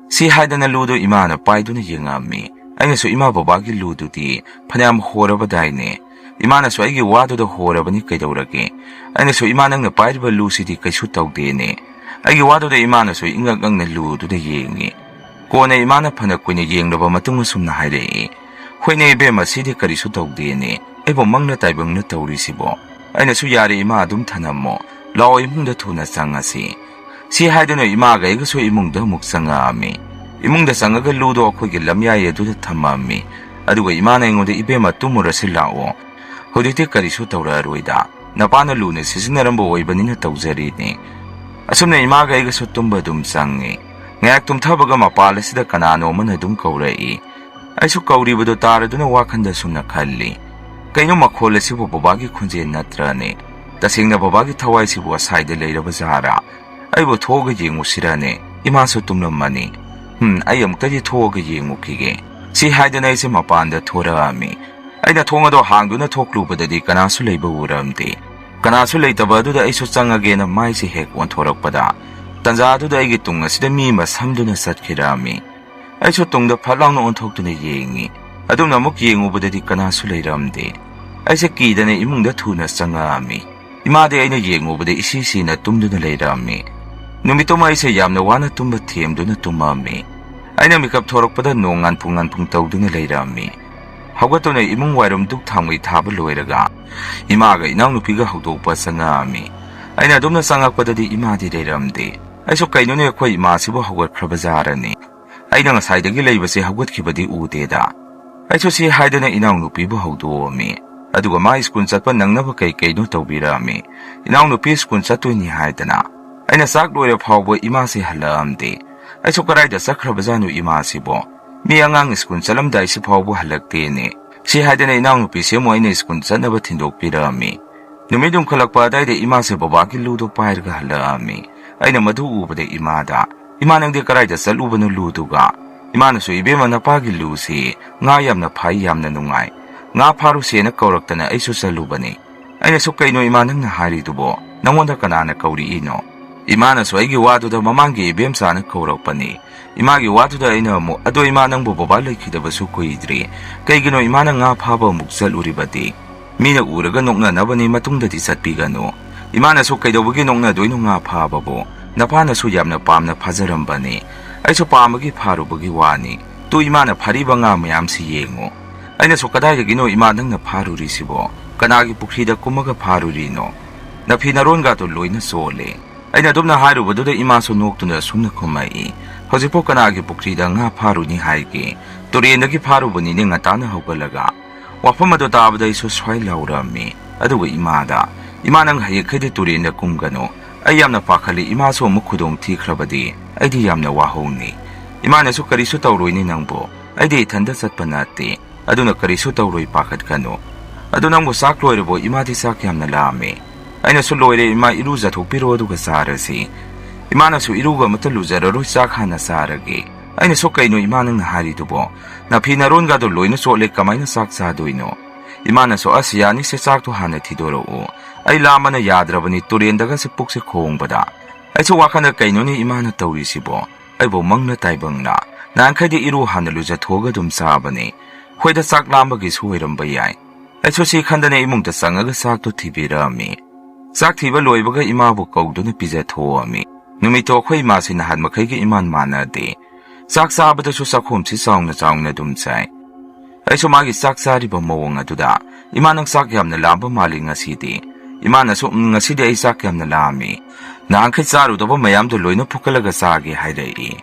ꯁꯤ ꯍꯥꯏꯗꯅ ꯂꯨꯗꯣ ꯏꯃꯥꯅ ꯄꯥꯏꯗꯨꯅ ꯌꯦꯡꯉꯛꯑꯝꯃꯤ꯫ ꯑꯩꯅꯁꯨ, "ꯏꯃꯥ, ꯕꯕꯥꯒꯤ ꯂꯨꯗꯨꯗꯤ ꯐꯅꯌꯥꯝ ꯍꯣꯔꯕꯗꯥꯏꯅꯦ?" ꯏꯃꯥꯅꯁꯨ ꯑꯩꯒꯤ ꯋꯥꯗꯨꯗ, "ꯍꯣꯔꯕꯅꯤ ꯀꯩꯗꯧꯔꯒꯦ?" ꯑꯩꯅꯁꯨ, "ꯏꯃꯥ, ꯅꯪꯅ ꯄꯥꯏꯔꯤꯕ ꯂꯨꯁꯤꯗꯤ ꯀꯩꯁꯨ ꯇꯧꯗꯦꯅꯦ꯫" ꯑꯩꯒꯤ ꯋꯥꯗꯨꯗ ꯏꯃꯥꯅꯁꯨ ꯏꯉꯛ ꯉꯛꯅ ꯂꯨꯗꯨꯗ ꯌꯦꯡꯉꯤ꯫ ꯀꯣꯟꯅ ꯏꯃꯥꯅ ꯐꯅ ꯀꯨꯏꯅ ꯌꯦꯡꯂꯕ ꯃꯇꯨꯡ ꯑꯁꯨꯝꯅ ꯍꯥꯏꯔꯛꯏ, "ꯍꯣꯏꯅꯦ ꯏꯕꯦꯝꯃ, ꯁꯤꯗꯤ ꯀꯔꯤꯁꯨ ꯇꯧꯗꯦꯅꯦ꯫ ꯑꯩꯕꯨ ꯃꯪꯅ ꯇꯥꯏꯕꯪꯅ ꯇꯧꯔꯤꯁꯤꯕꯣ?" ꯑꯩꯅꯁꯨ, "ꯌꯥꯔꯦ ꯏꯃꯥ, ꯑꯗꯨꯝ ꯊꯅꯝꯃꯣ꯫ ꯂꯥꯛꯑꯣ ꯏꯃꯨꯡꯗ ꯊꯨꯅ ꯆꯪꯉꯁꯤ꯫" ꯁꯤ ꯍꯥꯏꯗꯨꯅ ꯏꯃꯥꯒ ꯑꯩꯒꯁꯨ ꯏꯃꯨꯡꯗ ꯑꯃꯨꯛ ꯆꯪꯉꯛꯑꯝꯃꯤ꯫ ꯏꯃꯨꯡꯗ ꯆꯪꯉꯒ ꯂꯨꯗꯣ ꯑꯩꯈꯣꯏꯒꯤ ꯂꯝꯌꯥꯏ ꯑꯗꯨꯗ ꯊꯝꯃꯝꯃꯤ꯫ ꯑꯗꯨꯒ ꯏꯃꯥꯅ ꯑꯩꯉꯣꯟꯗ, "ꯏꯕꯦꯝꯃ, ꯇꯨꯝꯃꯨꯔꯁꯤ ꯂꯥꯛꯑꯣ꯫ ꯍꯧꯖꯤꯛꯇꯤ ꯀꯔꯤꯁꯨ ꯇꯧꯔꯛꯑꯔꯣꯏꯗ꯫ ꯅꯄꯥꯅ ꯂꯨꯅ ꯁꯤꯖꯤꯟꯅꯔꯝꯕ ꯑꯣꯏꯕꯅꯤꯅ ꯇꯧꯖꯔꯤꯅꯤ꯫" ꯑꯁꯨꯝꯅ ꯏꯃꯥꯒ ꯑꯩꯒꯁꯨ ꯇꯨꯝꯕ ꯑꯗꯨꯝ ꯆꯪꯉꯤ꯫ ꯉꯥꯏꯍꯥꯛ ꯇꯨꯝꯊꯕꯒ ꯃꯄꯥꯜ ꯑꯁꯤꯗ ꯀꯅꯥꯅꯣ ꯑꯃꯅ ꯑꯗꯨꯝ ꯀꯧꯔꯛꯏ꯫ ꯑꯩꯁꯨ ꯀꯧꯔꯤꯕꯗꯨ ꯇꯥꯔꯗꯨꯅ ꯋꯥꯈꯟꯗ ꯁꯨꯝꯅ ꯈꯜꯂꯤ, "ꯀꯩꯅꯣ, ꯃꯈꯣꯜ ꯑꯁꯤꯕꯨ ꯕꯕꯥꯒꯤ ꯈꯣꯟꯖꯦꯜ ꯅꯠꯇ꯭ꯔꯅꯦ?" ꯇꯁꯦꯡꯅ ꯕꯕꯥꯒꯤ ꯊꯋꯥꯏꯁꯤꯕꯨ ꯑꯁꯥꯏꯗ ꯂꯩꯔꯕ ꯖꯥꯔꯥ? ꯑꯩꯕꯨ ꯊꯣꯛꯑꯒ ꯌꯦꯡꯉꯨꯁꯤꯔꯅꯦ? ꯏꯃꯥꯁꯨ ꯇꯨꯝꯂꯝꯃꯅꯤ꯫ ꯍꯨꯝ, ꯑꯩ ꯑꯃꯨꯛꯇꯗꯤ ꯊꯣꯛꯑꯒ ꯌꯦꯡꯉꯨꯈꯤꯒꯦ꯫ ꯁꯤ ꯍꯥꯏꯗꯅ ꯑꯩꯁꯦ ꯃꯄꯥꯟꯗ ꯊꯣꯔꯛꯑꯝꯃꯤ꯫ ꯑꯩꯅ ꯊꯣꯡ ꯑꯗꯣ ꯍꯥꯡꯗꯨꯅ ꯊꯣꯛꯂꯨꯕꯗꯗꯤ ꯀꯅꯥꯁꯨ ꯂꯩꯕ ꯎꯔꯝꯗꯦ꯫ ꯀꯅꯥꯁꯨ ꯂꯩꯇꯕ ꯑꯗꯨꯗ ꯑꯩꯁꯨ ꯆꯪꯉꯒꯦꯅ ꯃꯥꯏꯁꯦ ꯍꯦꯛ ꯑꯣꯟꯊꯣꯔꯛꯄꯗ, ꯇꯥꯟꯖꯥꯗꯨꯗ ꯑꯩꯒꯤ ꯇꯨꯡ ꯑꯁꯤꯗ ꯃꯤ ꯑꯃ ꯁꯝꯗꯨꯅ ꯆꯠꯈꯤꯔꯝꯃꯤ꯫ ꯑꯩꯁꯨ ꯇꯨꯡꯗ ꯐꯠ ꯂꯥꯎꯅ ꯑꯣꯟꯊꯣꯛꯇꯨꯅ ꯌꯦꯡꯉꯤ꯫ ꯑꯗꯨꯝꯅ ꯑꯃꯨꯛ ꯌꯦꯡꯉꯨꯕꯗꯗꯤ ꯀꯅꯥꯁꯨ ꯂꯩꯔꯝꯗꯦ꯫ ꯑꯩꯁꯦ ꯀꯤꯗꯅ ꯏꯃꯨꯡꯗ ꯊꯨꯅ ꯆꯪꯉꯛꯑꯝꯃꯤ꯫ ꯏꯃꯥꯗꯤ ꯑꯩꯅ ꯌꯦꯡꯉꯨꯕꯗ ꯏꯁꯤ ꯁꯤꯅ ꯇꯨꯝꯗꯨꯅ ꯂꯩꯔꯝꯃꯤ꯫ ꯅꯨꯃꯤꯠꯇꯨꯃ ꯑꯩꯁꯦ ꯌꯥꯝꯅ ꯋꯥꯅ ꯇꯨꯝꯕ ꯊꯦꯝꯗꯨꯅ ꯇꯨꯝꯃꯝꯃꯤ꯫ ꯑꯩꯅ ꯃꯤꯀꯞ ꯊꯣꯔꯛꯄꯗ ꯅꯣꯡ ꯉꯥꯟꯐꯨꯡ ꯉꯥꯟꯐꯨꯡ ꯇꯧꯗꯨꯅ ꯂꯩꯔꯝꯃꯤ꯫ ꯍꯧꯒꯠꯇꯨꯅ ꯏꯃꯨꯡ ꯋꯥꯏꯔꯝ ꯙꯨꯛ ꯊꯥꯎꯃꯩ ꯊꯥꯕ ꯂꯣꯏꯔꯒ ꯏꯃꯥꯒ ꯏꯅꯥꯎꯅꯨꯄꯤꯒ ꯍꯧꯗꯣꯛꯄ ꯆꯪꯉꯛꯑꯝꯃꯤ꯫ ꯑꯩꯅ ꯑꯗꯨꯝꯅ ꯆꯪꯉꯛꯄꯗꯗꯤ ꯏꯃꯥꯗꯤ ꯂꯩꯔꯝꯗꯦ꯫ ꯑꯩꯁꯨ ꯀꯩꯅꯣꯅꯦ, ꯑꯩꯈꯣꯏ ꯏꯃꯥꯁꯤꯕꯨ ꯍꯧꯒꯠꯈ꯭ꯔꯕ ꯖꯥꯔꯅꯤ? ꯑꯩꯅ ꯉꯁꯥꯏꯗꯒꯤ ꯂꯩꯕꯁꯦ ꯍꯧꯒꯠꯈꯤꯕꯗꯤ ꯎꯗꯦꯗ꯫ ꯑꯩꯁꯨ ꯁꯤ ꯍꯥꯏꯗꯅ ꯏꯅꯥꯎꯅꯨꯄꯤꯕꯨ ꯍꯧꯗꯣꯛꯑꯝꯃꯤ꯫ ꯑꯗꯨꯒ ꯃꯥ ꯁ꯭ꯀꯨꯜ ꯆꯠꯄ ꯅꯪꯅꯕ ꯀꯩ ꯀꯩꯅꯣ ꯇꯧꯕꯤꯔꯛꯑꯝꯃꯤ꯫ ꯏꯅꯥꯎꯅꯨꯄꯤ ꯁ꯭ꯀꯨꯜ ꯆꯠꯇꯣꯏꯅꯤ ꯍꯥꯏꯗꯅ꯫ ꯑꯩꯅ ꯆꯥꯛ ꯂꯣꯏꯔ ꯐꯥꯎꯕ ꯏꯃꯥꯁꯦ ꯍꯜꯂꯛꯑꯝꯗꯦ꯫ ꯑꯩꯁꯨ ꯀꯗꯥꯏꯗ ꯆꯠꯈ꯭ꯔꯕꯖꯥꯠꯅꯣ ꯏꯃꯥꯁꯤꯕꯣ? ꯃꯤ ꯑꯉꯥꯡ ꯁ꯭ꯀꯨꯜ ꯆꯠꯂꯝꯗꯥꯏꯁꯤ ꯐꯥꯎꯕ ꯍꯜꯂꯛꯇꯦꯅꯦ꯫ ꯁꯤ ꯍꯥꯏꯗꯅ ꯏꯅꯥꯎꯅꯨꯄꯤꯁꯦ ꯑꯃꯨꯛ ꯑꯩꯅ ꯁ꯭ꯀꯨꯜ ꯆꯠꯅꯕ ꯊꯤꯟꯗꯣꯛꯄꯤꯔꯛꯑꯝꯃꯤ꯫ ꯅꯨꯃꯤꯠ ꯌꯨꯝꯈꯠꯂꯛꯄ ꯑꯗꯥꯏꯗ ꯏꯃꯥꯁꯦ ꯕꯕꯥꯒꯤ ꯂꯨꯗꯣ ꯄꯥꯏꯔꯒ ꯍꯜꯂꯛꯑꯝꯃꯤ꯫ ꯑꯩꯅ ꯃꯗꯨ ꯎꯕꯗ ꯏꯃꯥꯗ, "ꯏꯃꯥ, ꯅꯪꯗꯤ ꯀꯗꯥꯏꯗ ꯆꯠꯂꯨꯕꯅꯣ ꯂꯨꯗꯨꯒ?" ꯏꯃꯥꯅꯁꯨ, "ꯏꯕꯦꯝꯃ, ꯅꯄꯥꯒꯤ ꯂꯨꯁꯤ ꯉꯥ ꯌꯥꯝꯅ ꯐꯥꯏ, ꯌꯥꯝꯅ ꯅꯨꯡꯉꯥꯏ꯫ ꯉꯥ ꯐꯥꯔꯨꯁꯦꯅ ꯀꯧꯔꯛꯇꯅ ꯑꯩꯁꯨ ꯆꯠꯂꯨꯕꯅꯤ꯫" ꯑꯩꯅꯁꯨ, "ꯀꯩꯅꯣ ꯏꯃꯥ ꯅꯪꯅ ꯍꯥꯏꯔꯤꯗꯨꯕꯣ? ꯅꯪꯉꯣꯟꯗ ꯀꯅꯥꯅ ꯀꯧꯔꯛꯏꯅꯣ?" ꯏꯃꯥꯅꯁꯨ ꯑꯩꯒꯤ ꯋꯥꯗꯨꯗ ꯃꯃꯥꯡꯒꯤ ꯏꯕꯦꯝꯆꯥꯅ ꯀꯧꯔꯛꯄꯅꯤ꯫ ꯏꯃꯥꯒꯤ ꯋꯥꯗꯨꯗ ꯑꯩꯅ ꯑꯃꯨꯛ, "ꯑꯗꯣ ꯏꯃꯥ, ꯅꯪꯕꯨ ꯕꯕꯥ ꯂꯩꯈꯤꯗꯕꯁꯨ ꯀꯨꯏꯗ꯭ꯔꯤ꯫ ꯀꯩꯒꯤꯅꯣ ꯏꯃꯥꯅ ꯉꯥ ꯐꯥꯕ ꯑꯃꯨꯛ ꯆꯠꯂꯨꯔꯤꯕꯗꯤ? ꯃꯤꯅ ꯎꯔꯒ ꯅꯣꯛꯅꯅꯕꯅꯤ, ꯃꯇꯨꯡꯗꯗꯤ ꯆꯠꯄꯤꯒꯅꯨ꯫" ꯏꯃꯥꯅꯁꯨ, "ꯀꯩꯗꯧꯕꯒꯤ ꯅꯣꯛꯅꯗꯣꯏꯅꯣ ꯉꯥ ꯐꯥꯕꯕꯨ? ꯅꯄꯥꯅꯁꯨ ꯌꯥꯝꯅ ꯄꯥꯝꯅ ꯐꯥꯖꯔꯝꯕꯅꯤ꯫ ꯑꯩꯁꯨ ꯄꯥꯝꯕꯒꯤ ꯐꯥꯔꯨꯕꯒꯤ ꯋꯥꯅꯤ꯫ ꯇꯨ ꯏꯃꯥꯅ ꯐꯥꯔꯤꯕ ꯉꯥ ꯃꯌꯥꯝꯁꯤ ꯌꯦꯡꯉꯨ꯫" ꯑꯩꯅꯁꯨ, "ꯀꯗꯥꯏꯗꯒꯤꯅꯣ ꯏꯃꯥ ꯅꯪꯅ ꯐꯥꯔꯨꯔꯤꯁꯤꯕꯣ? ꯀꯅꯥꯒꯤ ꯄꯨꯈ꯭ꯔꯤꯗ ꯀꯨꯝꯃꯒ ꯐꯥꯔꯨꯔꯤꯅꯣ? ꯅꯐꯤ ꯅꯔꯣꯟꯒꯥꯗꯣ ꯂꯣꯏꯅ ꯆꯣꯠꯂꯦ꯫" ꯑꯩꯅ ꯑꯗꯨꯝꯅ ꯍꯥꯏꯔꯨꯕꯗꯨꯗ ꯏꯃꯥꯁꯨ ꯅꯣꯛꯇꯨꯅ ꯑꯁꯨꯝꯅ ꯈꯨꯝꯃꯛꯏ, "ꯍꯧꯖꯤꯛꯄꯨ ꯀꯅꯥꯒꯤ ꯄꯨꯈ꯭ꯔꯤꯗ ꯉꯥ ꯐꯥꯔꯨꯅꯤ ꯍꯥꯏꯒꯦ? ꯇꯨꯔꯦꯟꯗꯒꯤ ꯐꯥꯔꯨꯕꯅꯤꯅꯦ ꯉꯟꯇꯥꯅ ꯍꯧꯒꯠꯂꯒ꯫" ꯋꯥꯐꯝ ꯑꯗꯨ ꯇꯥꯕꯗ ꯑꯩꯁꯨ ꯁ꯭ꯋꯥꯏ ꯂꯥꯎꯔꯝꯃꯤ꯫ ꯑꯗꯨꯒ ꯏꯃꯥꯗ, "ꯏꯃꯥ, ꯅꯪ ꯍꯌꯦꯡꯈꯩꯗꯤ ꯇꯨꯔꯦꯟꯗ ꯀꯨꯝꯒꯅꯨ꯫ ꯑꯩ ꯌꯥꯝꯅ ꯄꯥꯈꯠꯂꯤ, ꯏꯃꯥꯁꯨ ꯑꯃꯨꯛ ꯈꯨꯗꯣꯡ ꯊꯤꯈ꯭ꯔꯕꯗꯤ ꯑꯩꯗꯤ ꯌꯥꯝꯅ ꯋꯥꯍꯧꯅꯤ꯫" ꯏꯃꯥꯅꯁꯨ, "ꯀꯔꯤꯁꯨ ꯇꯧꯔꯣꯏꯅꯦ ꯅꯪꯕꯨ, ꯑꯩꯗꯤ ꯏꯊꯟꯗ ꯆꯠꯄ ꯅꯠꯇꯦ꯫ ꯑꯗꯨꯅ ꯀꯔꯤꯁꯨ ꯇꯧꯔꯣꯏ, ꯄꯥꯈꯠꯀꯅꯨ꯫ ꯑꯗꯨ ꯅꯪꯕꯨ ꯆꯥꯛ ꯂꯣꯏꯔꯕꯣ? ꯏꯃꯥꯗꯤ ꯆꯥꯛ ꯌꯥꯝꯅ ꯂꯥꯝꯃꯦ꯫" ꯑꯩꯅꯁꯨ, "ꯂꯣꯏꯔꯦ ꯏꯃꯥ, ꯏꯔꯨꯖꯊꯣꯛꯄꯤꯔꯣ ꯑꯗꯨꯒ ꯆꯥꯔꯁꯤ꯫" ꯏꯃꯥꯅꯁꯨ, "ꯏꯔꯨꯒ ꯑꯃꯠꯇ ꯂꯨꯖꯔꯔꯣꯏ, ꯆꯥꯛ ꯍꯥꯟꯅ ꯆꯥꯔꯒꯦ꯫" ꯑꯩꯅꯁꯨ, "ꯀꯩꯅꯣ ꯏꯃꯥ ꯅꯪꯅ ꯍꯥꯏꯔꯤꯗꯨꯕꯣ? ꯅꯐꯤ ꯅꯔꯣꯟꯒꯗꯣ ꯂꯣꯏꯅ ꯆꯣꯠꯂꯦ, ꯀꯃꯥꯏꯅ ꯆꯥꯛ ꯆꯥꯗꯣꯏꯅꯣ?" ꯏꯃꯥꯅꯁꯨ, "ꯑꯁ ꯌꯥꯅꯤꯁꯦ, ꯆꯥꯛꯇꯣ ꯍꯥꯟꯅ ꯊꯤꯗꯣꯔꯛꯎ꯫ ꯑꯩ ꯂꯥꯝꯕꯅ ꯌꯥꯗ꯭ꯔꯕꯅꯤ, ꯇꯨꯔꯦꯟꯗꯒꯁꯦ ꯄꯨꯛꯁꯦ ꯈꯣꯡꯕꯗ꯫" ꯑꯩꯁꯨ ꯋꯥꯈꯜꯗ, "ꯀꯩꯅꯣꯅꯦ ꯏꯃꯥꯅ ꯇꯧꯔꯤꯁꯤꯕꯣ? ꯑꯩꯕꯨ ꯃꯪꯅ ꯇꯥꯏꯕꯪꯅ? ꯅꯍꯥꯟꯈꯩꯗꯤ ꯏꯔꯨ ꯍꯥꯟꯅ ꯂꯨꯖꯊꯣꯛꯑꯒ ꯑꯗꯨꯝ ꯆꯥꯕꯅꯤ꯫ ꯍꯣꯏꯗ, ꯆꯥꯛ ꯂꯥꯝꯕꯒꯤꯁꯨ ꯑꯣꯏꯔꯝꯕ ꯌꯥꯏ꯫" ꯑꯩꯁꯨ ꯁꯤ ꯈꯟꯗꯅ ꯏꯃꯨꯡꯗ ꯆꯪꯉꯒ ꯆꯥꯛꯇꯣ ꯊꯤꯕꯤꯔꯛꯑꯝꯃꯤ꯫ ꯆꯥꯛ ꯊꯤꯕ ꯂꯣꯏꯕꯒ ꯏꯃꯥꯕꯨ ꯀꯧꯗꯨꯅ ꯄꯤꯖꯊꯣꯛꯑꯝꯃꯤ꯫ ꯅꯨꯃꯤꯠꯇꯣ ꯑꯩꯈꯣꯏ ꯏꯃꯥꯁꯤ ꯅꯍꯥꯟ ꯃꯈꯩꯒ ꯏꯃꯥꯟ ꯃꯥꯟꯅꯗꯦ꯫ ꯆꯥꯛ ꯆꯥꯕꯗꯁꯨ ꯆꯥꯛꯈꯣꯝꯁꯤ ꯆꯥꯎꯅ ꯆꯥꯎꯅ ꯑꯗꯨꯝ ꯆꯥꯏ꯫ ꯑꯩꯁꯨ ꯃꯥꯒꯤ ꯆꯥꯛ ꯆꯥꯔꯤꯕ ꯃꯑꯣꯡ ꯑꯗꯨꯗ, "ꯏꯃꯥ, ꯅꯪ ꯆꯥꯛ ꯌꯥꯝꯅ ꯂꯥꯝꯕ ꯃꯥꯜꯂꯤ ꯉꯁꯤꯗꯤ꯫" ꯏꯃꯥꯅꯁꯨ, "ꯎꯝ, ꯉꯁꯤꯗꯤ ꯑꯩ ꯆꯥꯛ ꯌꯥꯝꯅ ꯂꯥꯝꯃꯤ꯫ ꯅꯍꯥꯟꯈꯩ ꯆꯥꯔꯨꯗꯕ ꯃꯌꯥꯝꯗꯣ ꯂꯣꯏꯅ ꯐꯨꯠꯀꯠꯂꯒ ꯆꯥꯒꯦ," ꯍꯥꯏꯔꯛꯏ꯫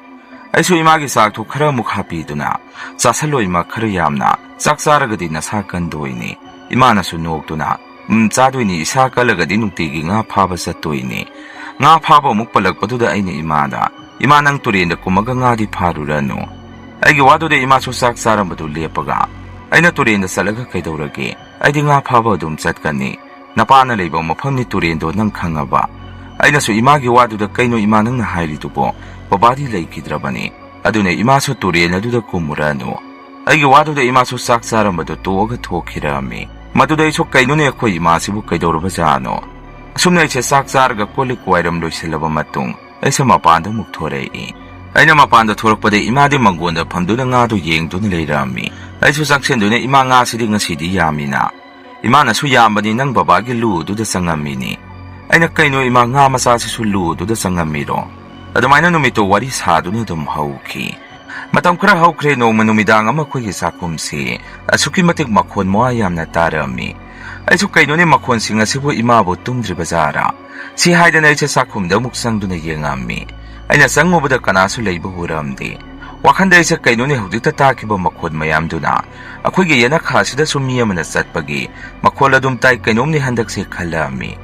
ꯑꯩꯁꯨ ꯏꯃꯥꯒꯤ ꯆꯥꯛꯇꯨ ꯈꯔ ꯑꯃꯨꯛ ꯍꯥꯞꯄꯤꯗꯨꯅ, "ꯆꯥꯁꯜꯂꯣ ꯏꯃꯥ, ꯈꯔ ꯌꯥꯝꯅ꯫ ꯆꯥꯛ ꯆꯥꯔꯒꯗꯤ ꯅꯁꯥ ꯀꯟꯗꯣꯏꯅꯤ꯫" ꯏꯃꯥꯅꯁꯨ ꯅꯣꯛꯇꯨꯅ, "ꯎꯝ, ꯆꯥꯗꯣꯏꯅꯤ, ꯏꯁꯥ ꯀꯜꯂꯒꯗꯤ ꯅꯨꯡꯇꯤꯒꯤ ꯉꯥ ꯐꯥꯕ ꯆꯠꯇꯣꯏꯅꯤ꯫" ꯉꯥ ꯐꯥꯕ ꯑꯃꯨꯛ ꯄꯜꯂꯛꯄꯗꯨꯗ ꯑꯩꯅ ꯏꯃꯥꯗ, "ꯏꯃꯥ, ꯅꯪ ꯇꯨꯔꯦꯟꯗ ꯀꯨꯝꯃꯒ ꯉꯥꯗꯤ ꯐꯥꯔꯨꯔꯅꯨ꯫ ꯑꯩꯒꯤ ꯋꯥꯗꯨꯗ ꯏꯃꯥꯁꯨ ꯆꯥꯛ ꯆꯥꯔꯝꯕꯗꯨ ꯂꯦꯞꯄꯒ ꯑꯩꯅ ꯇꯨꯔꯦꯟꯗ ꯆꯠꯂꯒ ꯀꯩꯗꯧꯔꯒꯦ? ꯑꯩꯗꯤ ꯉꯥ ꯐꯥꯕ ꯑꯗꯨꯝ ꯆꯠꯀꯅꯤ꯫ ꯅꯄꯥꯅ ꯂꯩꯕ ꯃꯐꯝꯅꯤ ꯇꯨꯔꯦꯟꯗꯣ, ꯅꯪ ꯈꯪꯉꯕ?" ꯑꯩꯅꯁꯨ ꯏꯃꯥꯒꯤ ꯋꯥꯗꯨꯗ, "ꯀꯩꯅꯣ ꯏꯃꯥ ꯅꯪꯅ ꯍꯥꯏꯔꯤꯗꯨꯕꯣ? ꯕꯕꯥꯗꯤ ꯂꯩꯈꯤꯗ꯭ꯔꯕꯅꯤ꯫ ꯑꯗꯨꯅ ꯏꯃꯥꯁꯨ ꯇꯨꯔꯦꯟ ꯑꯗꯨꯗ ꯀꯨꯝꯃꯨꯔꯅꯨ꯫" ꯑꯩꯒꯤ ꯋꯥꯗꯨꯗ ꯏꯃꯥꯁꯨ ꯆꯥꯛ ꯆꯥꯔꯝꯕꯗꯨ ꯇꯣꯛꯑꯒ ꯊꯣꯛꯈꯤꯔꯝꯃꯤ꯫ ꯃꯗꯨꯗ ꯑꯩꯁꯨ, "ꯀꯩꯅꯣꯅꯦ, ꯑꯩꯈꯣꯏ ꯏꯃꯥꯁꯤꯕꯨ ꯀꯩꯗꯧꯔꯕꯖꯥꯠꯅꯣ?" ꯑꯁꯨꯝꯅ ꯑꯩꯁꯦ ꯆꯥꯛ ꯆꯥꯔꯒ ꯀꯣꯜ ꯂꯤꯛ ꯋꯥꯏꯔꯝ ꯂꯣꯏꯁꯤꯜꯂꯕ ꯃꯇꯨꯡ, ꯑꯩꯁꯦ ꯃꯄꯥꯟꯗ ꯑꯃꯨꯛ ꯊꯣꯔꯛꯏ꯫ ꯑꯩꯅ ꯃꯄꯥꯟꯗ ꯊꯣꯔꯛꯄꯗ ꯏꯃꯥꯗꯤ ꯃꯪꯒꯣꯟꯗ ꯐꯝꯗꯨꯅ ꯉꯥꯗꯨ ꯌꯦꯡꯗꯨꯅ ꯂꯩꯔꯝꯃꯤ꯫ ꯑꯩꯁꯨ ꯆꯪꯁꯤꯟꯗꯨꯅ, "ꯏꯃꯥ, ꯉꯥꯁꯤꯗꯤ ꯉꯁꯤꯗꯤ ꯌꯥꯝꯃꯤꯅ?" ꯏꯃꯥꯅꯁꯨ, "ꯌꯥꯝꯕꯅꯤ, ꯅꯪ ꯕꯕꯥꯒꯤ ꯂꯨꯗꯨꯗ ꯆꯪꯉꯝꯃꯤꯅꯤ꯫" ꯑꯩꯅ, "ꯀꯩꯅꯣ ꯏꯃꯥ, ꯉꯥ ꯃꯆꯥꯁꯤꯁꯨ ꯂꯨꯗꯨꯗ ꯆꯪꯉꯝꯃꯤꯔꯣ?" ꯑꯗꯨꯃꯥꯏꯅ ꯅꯨꯃꯤꯠꯇꯣ ꯋꯥꯔꯤ ꯁꯥꯗꯨꯅ ꯑꯗꯨꯝ ꯍꯧꯈꯤ꯫ ꯃꯇꯝ ꯈꯔ ꯍꯧꯈ꯭ꯔꯦ, ꯅꯣꯡꯃ ꯅꯨꯃꯤꯗꯥꯡ ꯑꯃ ꯑꯩꯈꯣꯏꯒꯤ ꯆꯥꯛꯈꯨꯝꯁꯤ ꯑꯁꯨꯛꯀꯤ ꯃꯇꯤꯛ ꯃꯈꯣꯟ ꯃꯋꯥ ꯌꯥꯝꯅ ꯇꯥꯔꯝꯃꯤ꯫ ꯑꯩꯁꯨ, "ꯀꯩꯅꯣꯅꯦ, ꯃꯈꯣꯟꯁꯤꯡ ꯑꯁꯤꯕꯨ ꯏꯃꯥꯕꯨ ꯇꯨꯝꯗ꯭ꯔꯤꯕ ꯖꯥꯔꯥ?" ꯁꯤ ꯍꯥꯏꯗꯅ ꯑꯩꯁꯦ ꯆꯥꯛꯈꯨꯝꯗ ꯑꯃꯨꯛ ꯆꯪꯗꯨꯅ ꯌꯦꯡꯉꯝꯃꯤ꯫ ꯑꯩꯅ ꯆꯪꯉꯨꯕꯗ ꯀꯅꯥꯁꯨ ꯂꯩꯕ ꯎꯔꯝꯗꯦ꯫ ꯋꯥꯈꯟꯗ ꯑꯩꯁꯦ, "ꯀꯩꯅꯣꯅꯦ, ꯍꯧꯖꯤꯛꯇ ꯇꯥꯈꯤꯕ ꯃꯈꯣꯟ ꯃꯌꯥꯝꯗꯨꯅ ꯑꯩꯈꯣꯏꯒꯤ ꯌꯦꯅꯈꯥꯁꯤꯗꯁꯨ ꯃꯤ ꯑꯃꯅ ꯆꯠꯄꯒꯤ ꯃꯈꯣꯜ ꯑꯗꯨꯝ ꯇꯥꯏ, ꯀꯩꯅꯣꯝꯅꯤ ꯍꯟꯗꯛꯁꯦ," ꯈꯜꯂꯝꯃꯤ꯫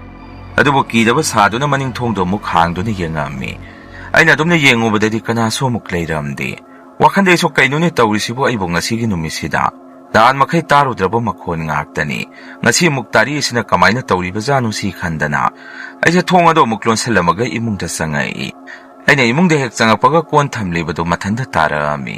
ꯑꯗꯨꯕꯨ ꯀꯤꯗꯕ ꯁꯥꯗꯨꯅ ꯃꯅꯤꯡ ꯊꯣꯡꯗꯣ ꯑꯃꯨꯛ ꯍꯥꯡꯗꯨꯅ ꯌꯦꯡꯉꯝꯃꯤ꯫ ꯑꯩꯅ ꯑꯗꯨꯝꯅ ꯌꯦꯡꯉꯨꯕꯗꯗꯤ ꯀꯅꯥꯁꯨ ꯑꯃꯨꯛ ꯂꯩꯔꯝꯗꯦ꯫ ꯋꯥꯈꯟꯗ ꯑꯩꯁꯨ, "ꯀꯩꯅꯣꯅꯦ ꯇꯧꯔꯤꯁꯤꯕꯨ ꯑꯩꯕꯨ ꯉꯁꯤꯒꯤ ꯅꯨꯃꯤꯠꯁꯤꯗ? ꯅꯍꯥꯟ ꯃꯈꯩ ꯇꯥꯔꯨꯗ꯭ꯔꯕ ꯃꯈꯣꯟ ꯉꯥꯛꯇꯅꯤ꯫ ꯉꯁꯤ ꯑꯃꯨꯛ ꯇꯥꯔꯛꯏꯁꯤꯅ ꯀꯃꯥꯏꯅ ꯇꯧꯔꯤꯕꯖꯥꯠꯅꯣ?" ꯁꯤ ꯈꯟꯗꯅ ꯑꯩꯁꯦ ꯊꯣꯡ ꯑꯗꯣ ꯑꯃꯨꯛ ꯂꯣꯟꯁꯤꯜꯂꯝꯃꯒ ꯏꯃꯨꯡꯗ ꯆꯪꯉꯛꯏ꯫ ꯑꯩꯅ ꯏꯃꯨꯡꯗ ꯍꯦꯛ ꯆꯪꯉꯛꯄꯒ ꯀꯣꯟ ꯊꯝꯂꯤꯕꯗꯨ ꯃꯊꯟꯇ ꯇꯥꯔꯛꯑꯝꯃꯤ꯫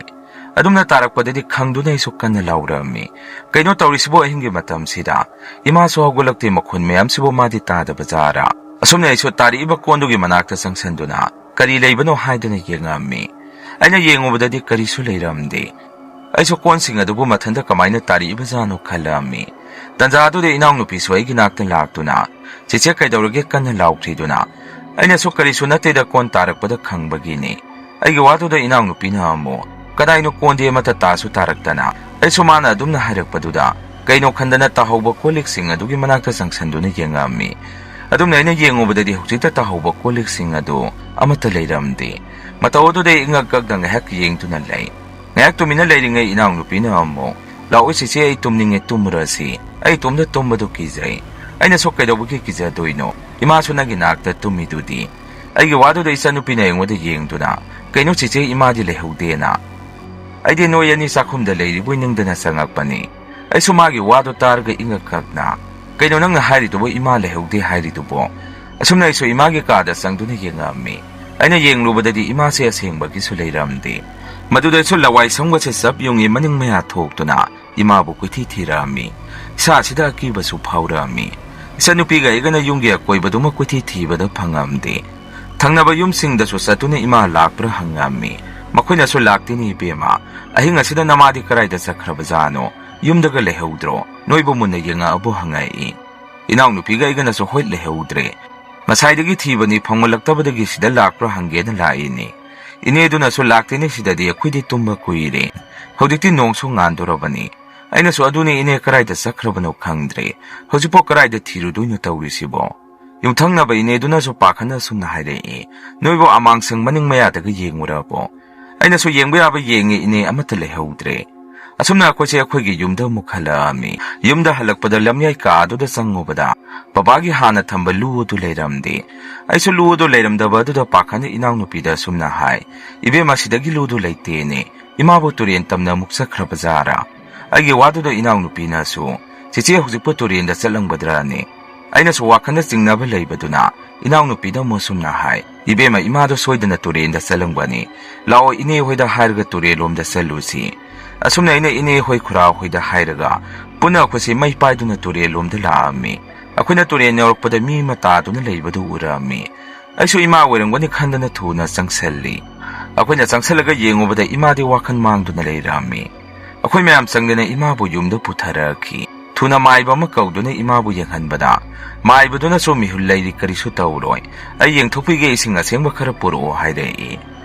ꯑꯗꯨꯝꯅ ꯇꯥꯔꯛꯄꯗꯗꯤ ꯈꯪꯗꯨꯅ ꯑꯩꯁꯨ ꯀꯟꯅ ꯂꯥꯎꯔꯛꯑꯝꯃꯤ꯫ "ꯀꯩꯅꯣ ꯇꯧꯔꯤꯁꯤꯕꯨ ꯑꯍꯤꯡꯒꯤ ꯃꯇꯝꯁꯤꯗ? ꯏꯃꯥꯁꯨ ꯍꯧꯒꯠꯂꯛꯇꯦ, ꯃꯈꯣꯟ ꯃꯌꯥꯝꯁꯤꯕꯨ ꯃꯥꯗꯤ ꯇꯥꯗꯕ ꯖꯥꯔꯥ?" ꯑꯁꯨꯝꯅ ꯑꯩꯁꯨ ꯇꯥꯔꯛꯏꯕ ꯀꯣꯟꯗꯨꯒꯤ ꯃꯅꯥꯛꯇ ꯆꯪꯁꯤꯟꯗꯨꯅ ꯀꯔꯤ ꯂꯩꯕꯅꯣ ꯍꯥꯏꯗꯨꯅ ꯌꯦꯡꯉꯝꯃꯤ꯫ ꯑꯩꯅ ꯌꯦꯡꯉꯨꯕꯗꯗꯤ ꯀꯔꯤꯁꯨ ꯂꯩꯔꯝꯗꯦ꯫ ꯑꯩꯁꯨ ꯀꯣꯟꯁꯤꯡ ꯑꯗꯨꯕꯨ ꯃꯊꯟꯇ ꯀꯃꯥꯏꯅ ꯇꯥꯔꯛꯏꯕꯖꯥꯠꯅꯣ ꯈꯜꯂꯝꯃꯤ꯫ ꯇꯟꯖꯥꯗꯨꯗ ꯏꯅꯥꯎꯅꯨꯄꯤꯁꯨ ꯑꯩꯒꯤ ꯅꯥꯛꯇ ꯂꯥꯛꯇꯨꯅ, "ꯆꯦꯆꯦ, ꯀꯩꯗꯧꯔꯒꯦ?" ꯀꯟꯅ ꯂꯥꯎꯈ꯭ꯔꯤꯗꯨꯅ꯫ ꯑꯩꯅꯁꯨ, "ꯀꯔꯤꯁꯨ ꯅꯠꯇꯦꯗ, ꯀꯣꯟ ꯇꯥꯔꯛꯄꯗ ꯈꯪꯕꯒꯤꯅꯤ"꯫ ꯑꯩꯒꯤ ꯋꯥꯗꯨꯗ ꯏꯅꯥꯎꯅꯨꯄꯤꯅ ꯑꯃꯨꯛ, "ꯀꯗꯥꯏꯅꯣ, ꯀꯣꯟꯗꯤ ꯑꯃꯠꯇ ꯇꯥꯁꯨ ꯇꯥꯔꯛꯇꯅ?" ꯑꯩꯁꯨ ꯃꯥꯅ ꯑꯗꯨꯝꯅ ꯍꯥꯏꯔꯛꯄꯗꯨꯗ ꯀꯩꯅꯣ ꯈꯟꯗꯅ ꯇꯥꯍꯧꯕ ꯀꯣꯜ ꯂꯤꯛꯁꯤꯡ ꯑꯗꯨꯒꯤ ꯃꯅꯥꯛꯇ ꯆꯪꯁꯤꯟꯗꯨꯅ ꯌꯦꯡꯉꯝꯃꯤ꯫ ꯑꯗꯨꯝꯅ ꯑꯩꯅ ꯌꯦꯡꯉꯨꯕꯗꯗꯤ ꯍꯧꯖꯤꯛꯇ ꯇꯥꯍꯧꯕ ꯀꯣꯜ ꯂꯤꯛꯁꯤꯡ ꯑꯗꯨ ꯑꯃꯠꯇ ꯂꯩꯔꯝꯗꯦ꯫ ꯃꯇꯧ ꯑꯗꯨꯗ ꯑꯩ ꯏꯉꯛ ꯉꯛꯅ ꯉꯥꯏꯍꯥꯛ ꯌꯦꯡꯗꯨꯅ ꯂꯩ꯫ ꯉꯥꯏꯍꯥꯛ ꯇꯨꯃꯤꯟꯅ ꯂꯩꯔꯤꯉꯩ ꯏꯅꯥꯎꯅꯨꯄꯤꯅ ꯑꯃꯨꯛ, "ꯂꯥꯛꯑꯣ ꯆꯦꯆꯦ, ꯑꯩ ꯇꯨꯝꯅꯤꯡꯉꯦ, ꯇꯨꯝꯃꯨꯔꯁꯤ꯫ ꯑꯩ ꯏꯇꯣꯝꯗ ꯇꯨꯝꯕꯗꯨ ꯀꯤꯖꯩ"꯫ ꯑꯩꯅꯁꯨ, "ꯀꯩꯗꯧꯕꯒꯤ ꯀꯤꯖꯗꯣꯏꯅꯣ? ꯏꯃꯥꯁꯨ ꯅꯪꯒꯤ ꯅꯥꯛꯇ ꯇꯨꯝꯃꯤꯗꯨꯗꯤ"꯫ ꯑꯩꯒꯤ ꯋꯥꯗꯨꯗ ꯏꯆꯟꯅꯨꯄꯤꯅ ꯑꯩꯉꯣꯟꯗ ꯌꯦꯡꯗꯨꯅ, "ꯀꯩꯅꯣ ꯆꯦꯆꯦ, ꯏꯃꯥꯗꯤ ꯂꯩꯍꯧꯗꯦꯅ?" ꯑꯩꯗꯤ ꯅꯣꯏ ꯑꯅꯤ ꯆꯥꯛꯈꯨꯝꯗ ꯂꯩꯔꯤꯕꯣꯏ ꯅꯤꯡꯗꯅ ꯆꯪꯉꯛꯄꯅꯤ꯫ ꯑꯩꯁꯨ ꯃꯥꯒꯤ ꯋꯥꯗꯣ ꯇꯥꯔꯒ ꯏꯉꯛ ꯉꯛꯅ, "ꯀꯩꯅꯣ ꯅꯪꯅ ꯍꯥꯏꯔꯤꯗꯨꯕꯨ, ꯏꯃꯥ ꯂꯩꯍꯧꯗꯦ ꯍꯥꯏꯔꯤꯗꯨꯕꯣ?" ꯑꯁꯨꯝꯅ ꯑꯩꯁꯨ ꯏꯃꯥꯒꯤ ꯀꯥꯗ ꯆꯪꯗꯨꯅ ꯌꯦꯡꯉꯛꯑꯝꯃꯤ꯫ ꯑꯩꯅ ꯌꯦꯡꯂꯨꯕꯗꯗꯤ ꯏꯃꯥꯁꯦ ꯑꯁꯦꯡꯕꯒꯤꯁꯨ ꯂꯩꯔꯝꯗꯦ꯫ ꯃꯗꯨꯗꯁꯨ ꯂꯋꯥꯏ ꯁꯝꯒꯁꯦ ꯆꯞ ꯌꯨꯡꯉꯤ ꯃꯅꯤꯡ ꯃꯌꯥ ꯊꯣꯛꯇꯨꯅ ꯏꯃꯥꯕꯨ ꯀꯣꯏꯊꯤ ꯊꯤꯔꯛꯑꯝꯃꯤ꯫ ꯏꯁꯥꯁꯤꯗ ꯑꯀꯤꯕꯁꯨ ꯐꯥꯎꯔꯛꯑꯝꯃꯤ꯫ ꯏꯆꯟꯅꯨꯄꯤꯒ ꯑꯩꯒꯅ ꯌꯨꯝꯒꯤ ꯑꯀꯣꯏꯕꯗꯨꯃ ꯀꯣꯏꯊꯤ ꯊꯤꯕꯗ ꯐꯪꯉꯝꯗꯦ꯫ ꯊꯪꯅꯕ ꯌꯨꯝꯁꯤꯡꯗꯁꯨ ꯆꯠꯇꯨꯅ ꯏꯃꯥ ꯂꯥꯛꯄ꯭ꯔꯥ ꯍꯪꯉꯝꯃꯤ꯫ ꯃꯈꯣꯏꯅꯁꯨ, "ꯂꯥꯛꯇꯦꯅꯦ ꯏꯕꯦꯝꯃ, ꯑꯍꯤꯡ ꯑꯁꯤꯗ ꯅꯃꯥꯗꯤ ꯀꯗꯥꯏꯗ ꯆꯠꯈ꯭ꯔꯕꯖꯥꯠꯅꯣ? ꯌꯨꯝꯗꯒ ꯂꯩꯍꯧꯗ꯭ꯔꯣ? ꯅꯣꯏꯕꯨ ꯃꯨꯟꯅ ꯌꯦꯡꯉꯛꯑꯕꯣ?" ꯍꯪꯉꯛꯏ꯫ ꯏꯅꯥꯎꯅꯨꯄꯤꯒ ꯑꯩꯒꯅꯁꯨ, "ꯍꯣꯏ, ꯂꯩꯍꯧꯗ꯭ꯔꯦ꯫ ꯉꯁꯥꯏꯗꯒꯤ ꯊꯤꯕꯅꯤ, ꯐꯪꯃꯜꯂꯛꯇꯕꯗꯒꯤ ꯁꯤꯗ ꯂꯥꯛꯄ꯭ꯔꯥ ꯍꯪꯒꯦꯅ ꯂꯥꯛꯏꯅꯤ꯫ ꯏꯅꯦꯗꯨꯅꯁꯨ, 'ꯂꯥꯛꯇꯦꯅꯦ ꯁꯤꯗꯗꯤ, ꯑꯩꯈꯣꯏꯗꯤ ꯇꯨꯝꯕ ꯀꯨꯏꯔꯦ꯫ ꯍꯧꯖꯤꯛꯇꯤ ꯅꯣꯡꯁꯨ ꯉꯥꯟꯗꯣꯔꯕꯅꯤ.' ꯑꯩꯅꯁꯨ, 'ꯑꯗꯨꯅꯦ ꯏꯅꯦ, ꯀꯗꯥꯏꯗ ꯆꯠꯈ꯭ꯔꯕꯅꯣ ꯈꯪꯗ꯭ꯔꯦ꯫ ꯍꯧꯖꯤꯛꯄꯨ ꯀꯗꯥꯏꯗ ꯊꯤꯔꯨꯗꯣꯏꯅꯣ ꯇꯧꯔꯤꯁꯤꯕꯣ?'" ꯌꯨꯝꯊꯪꯅꯕ ꯏꯅꯦꯗꯨꯅꯁꯨ ꯄꯥꯈꯠꯅ ꯑꯁꯨꯝꯅ ꯍꯥꯏꯔꯛꯏ, "ꯅꯣꯏꯕꯨ ꯑꯃꯥꯡꯁꯪ ꯃꯅꯤꯡ ꯃꯌꯥꯗꯒ ꯌꯦꯡꯉꯨꯔꯕꯣ?" ꯑꯩꯅꯁꯨ, "ꯌꯦꯡꯕ ꯌꯥꯕ ꯌꯦꯡꯉꯤ ꯏꯅꯦ, ꯑꯃꯠꯇ ꯂꯩꯍꯧꯗ꯭ꯔꯦ"꯫ ꯑꯁꯨꯝꯅ ꯑꯩꯈꯣꯏꯁꯦ ꯑꯩꯈꯣꯏꯒꯤ ꯌꯨꯝꯗ ꯑꯃꯨꯛ ꯍꯜꯂꯛꯑꯝꯃꯤ꯫ ꯌꯨꯝꯗ ꯍꯜꯂꯛꯄꯗ ꯂꯝꯌꯥꯏ ꯀꯥ ꯑꯗꯨꯗ ꯆꯪꯉꯨꯕꯗ ꯕꯕꯥꯒꯤ ꯍꯥꯟꯅ ꯊꯝꯕ ꯂꯨ ꯑꯗꯨ ꯂꯩꯔꯝꯗꯦ꯫ ꯑꯩꯁꯨ ꯂꯨ ꯑꯗꯨ ꯂꯩꯔꯝꯗꯕ ꯑꯗꯨꯗ ꯄꯥꯈꯠꯅ ꯏꯅꯥꯎꯅꯨꯄꯤꯗ ꯑꯁꯨꯝꯅ ꯍꯥꯏ, "ꯏꯕꯦꯝꯃ, ꯁꯤꯗꯒꯤ ꯂꯨꯗꯨ ꯂꯩꯇꯦꯅꯦ꯫ ꯏꯃꯥꯕꯨ ꯇꯨꯔꯦꯟ ꯇꯝꯅ ꯑꯃꯨꯛ ꯆꯠꯈ꯭ꯔꯕ ꯖꯥꯔꯥ?" ꯑꯩꯒꯤ ꯋꯥꯗꯨꯗ ꯏꯅꯥꯎꯅꯨꯄꯤꯅꯁꯨ, "ꯆꯦꯆꯦ ꯍꯧꯖꯤꯛꯄꯨ ꯇꯨꯔꯦꯟꯗ ꯆꯠꯂꯝꯒꯗ꯭ꯔꯥꯅꯦ?" ꯑꯩꯅꯁꯨ ꯋꯥꯈꯜꯗ ꯆꯤꯡꯅꯕ ꯂꯩꯕꯗꯨꯅ ꯏꯅꯥꯎꯅꯨꯄꯤꯗ ꯑꯃꯨꯛ ꯑꯁꯨꯝꯅ ꯍꯥꯏ, "ꯏꯕꯦꯝꯃ, ꯏꯃꯥꯗꯣ ꯁꯣꯏꯗꯅ ꯇꯨꯔꯦꯟꯗ ꯆꯠꯂꯝꯒꯅꯤ꯫ ꯂꯥꯛꯑꯣ, ꯏꯅꯦ ꯍꯣꯏꯗ ꯍꯥꯏꯔꯒ ꯇꯨꯔꯦꯜꯂꯣꯝꯗ ꯆꯠꯂꯨꯁꯤ"꯫ ꯑꯁꯨꯝꯅ ꯑꯩꯅ ꯏꯅꯦ ꯍꯣꯏ, ꯈꯨꯔꯥ ꯍꯣꯏꯗ ꯍꯥꯏꯔꯒ ꯄꯨꯟꯅ ꯑꯩꯈꯣꯏꯁꯦ ꯃꯩ ꯄꯥꯏꯗꯨꯅ ꯇꯨꯔꯦꯜꯂꯣꯝꯗ ꯂꯥꯛꯑꯝꯃꯤ꯫ ꯑꯩꯈꯣꯏꯅ ꯇꯨꯔꯦꯟ ꯌꯧꯔꯛꯄꯗ ꯃꯤ ꯑꯃ ꯇꯥꯗꯨꯅ ꯂꯩꯕꯗꯨ ꯎꯔꯝꯃꯤ꯫ ꯑꯩꯁꯨ ꯏꯃꯥ ꯑꯣꯏꯔꯝꯒꯅꯤ ꯈꯟꯗꯅ ꯊꯨꯅ ꯆꯪꯁꯤꯜꯂꯤ꯫ ꯑꯩꯈꯣꯏꯅ ꯆꯪꯁꯤꯜꯂꯒ ꯌꯦꯡꯉꯨꯕꯗ ꯏꯃꯥꯗꯤ ꯋꯥꯈꯜ ꯃꯥꯡꯗꯨꯅ ꯂꯩꯔꯝꯃꯤ꯫ ꯑꯩꯈꯣꯏ ꯃꯌꯥꯝ ꯆꯪꯗꯅ ꯏꯃꯥꯕꯨ ꯌꯨꯝꯗ ꯄꯨꯊꯔꯛꯈꯤ꯫ ꯊꯨꯅ ꯃꯥꯏꯕ ꯑꯃ ꯀꯧꯗꯨꯅ ꯏꯃꯥꯕꯨ ꯌꯦꯡꯍꯟꯕꯗ, ꯃꯥꯏꯕꯗꯨꯅꯁꯨ "ꯃꯤꯍꯨꯜ ꯂꯩꯔꯤ, ꯀꯔꯤꯁꯨ ꯇꯧꯔꯣꯏ꯫ ꯑꯩ ꯌꯦꯡꯊꯣꯛꯄꯤꯒꯦ, ꯏꯁꯤꯡ ꯑꯁꯦꯡꯕ ꯈꯔ ꯄꯨꯔꯛꯑꯣ" ꯍꯥꯏꯔꯛꯏ꯫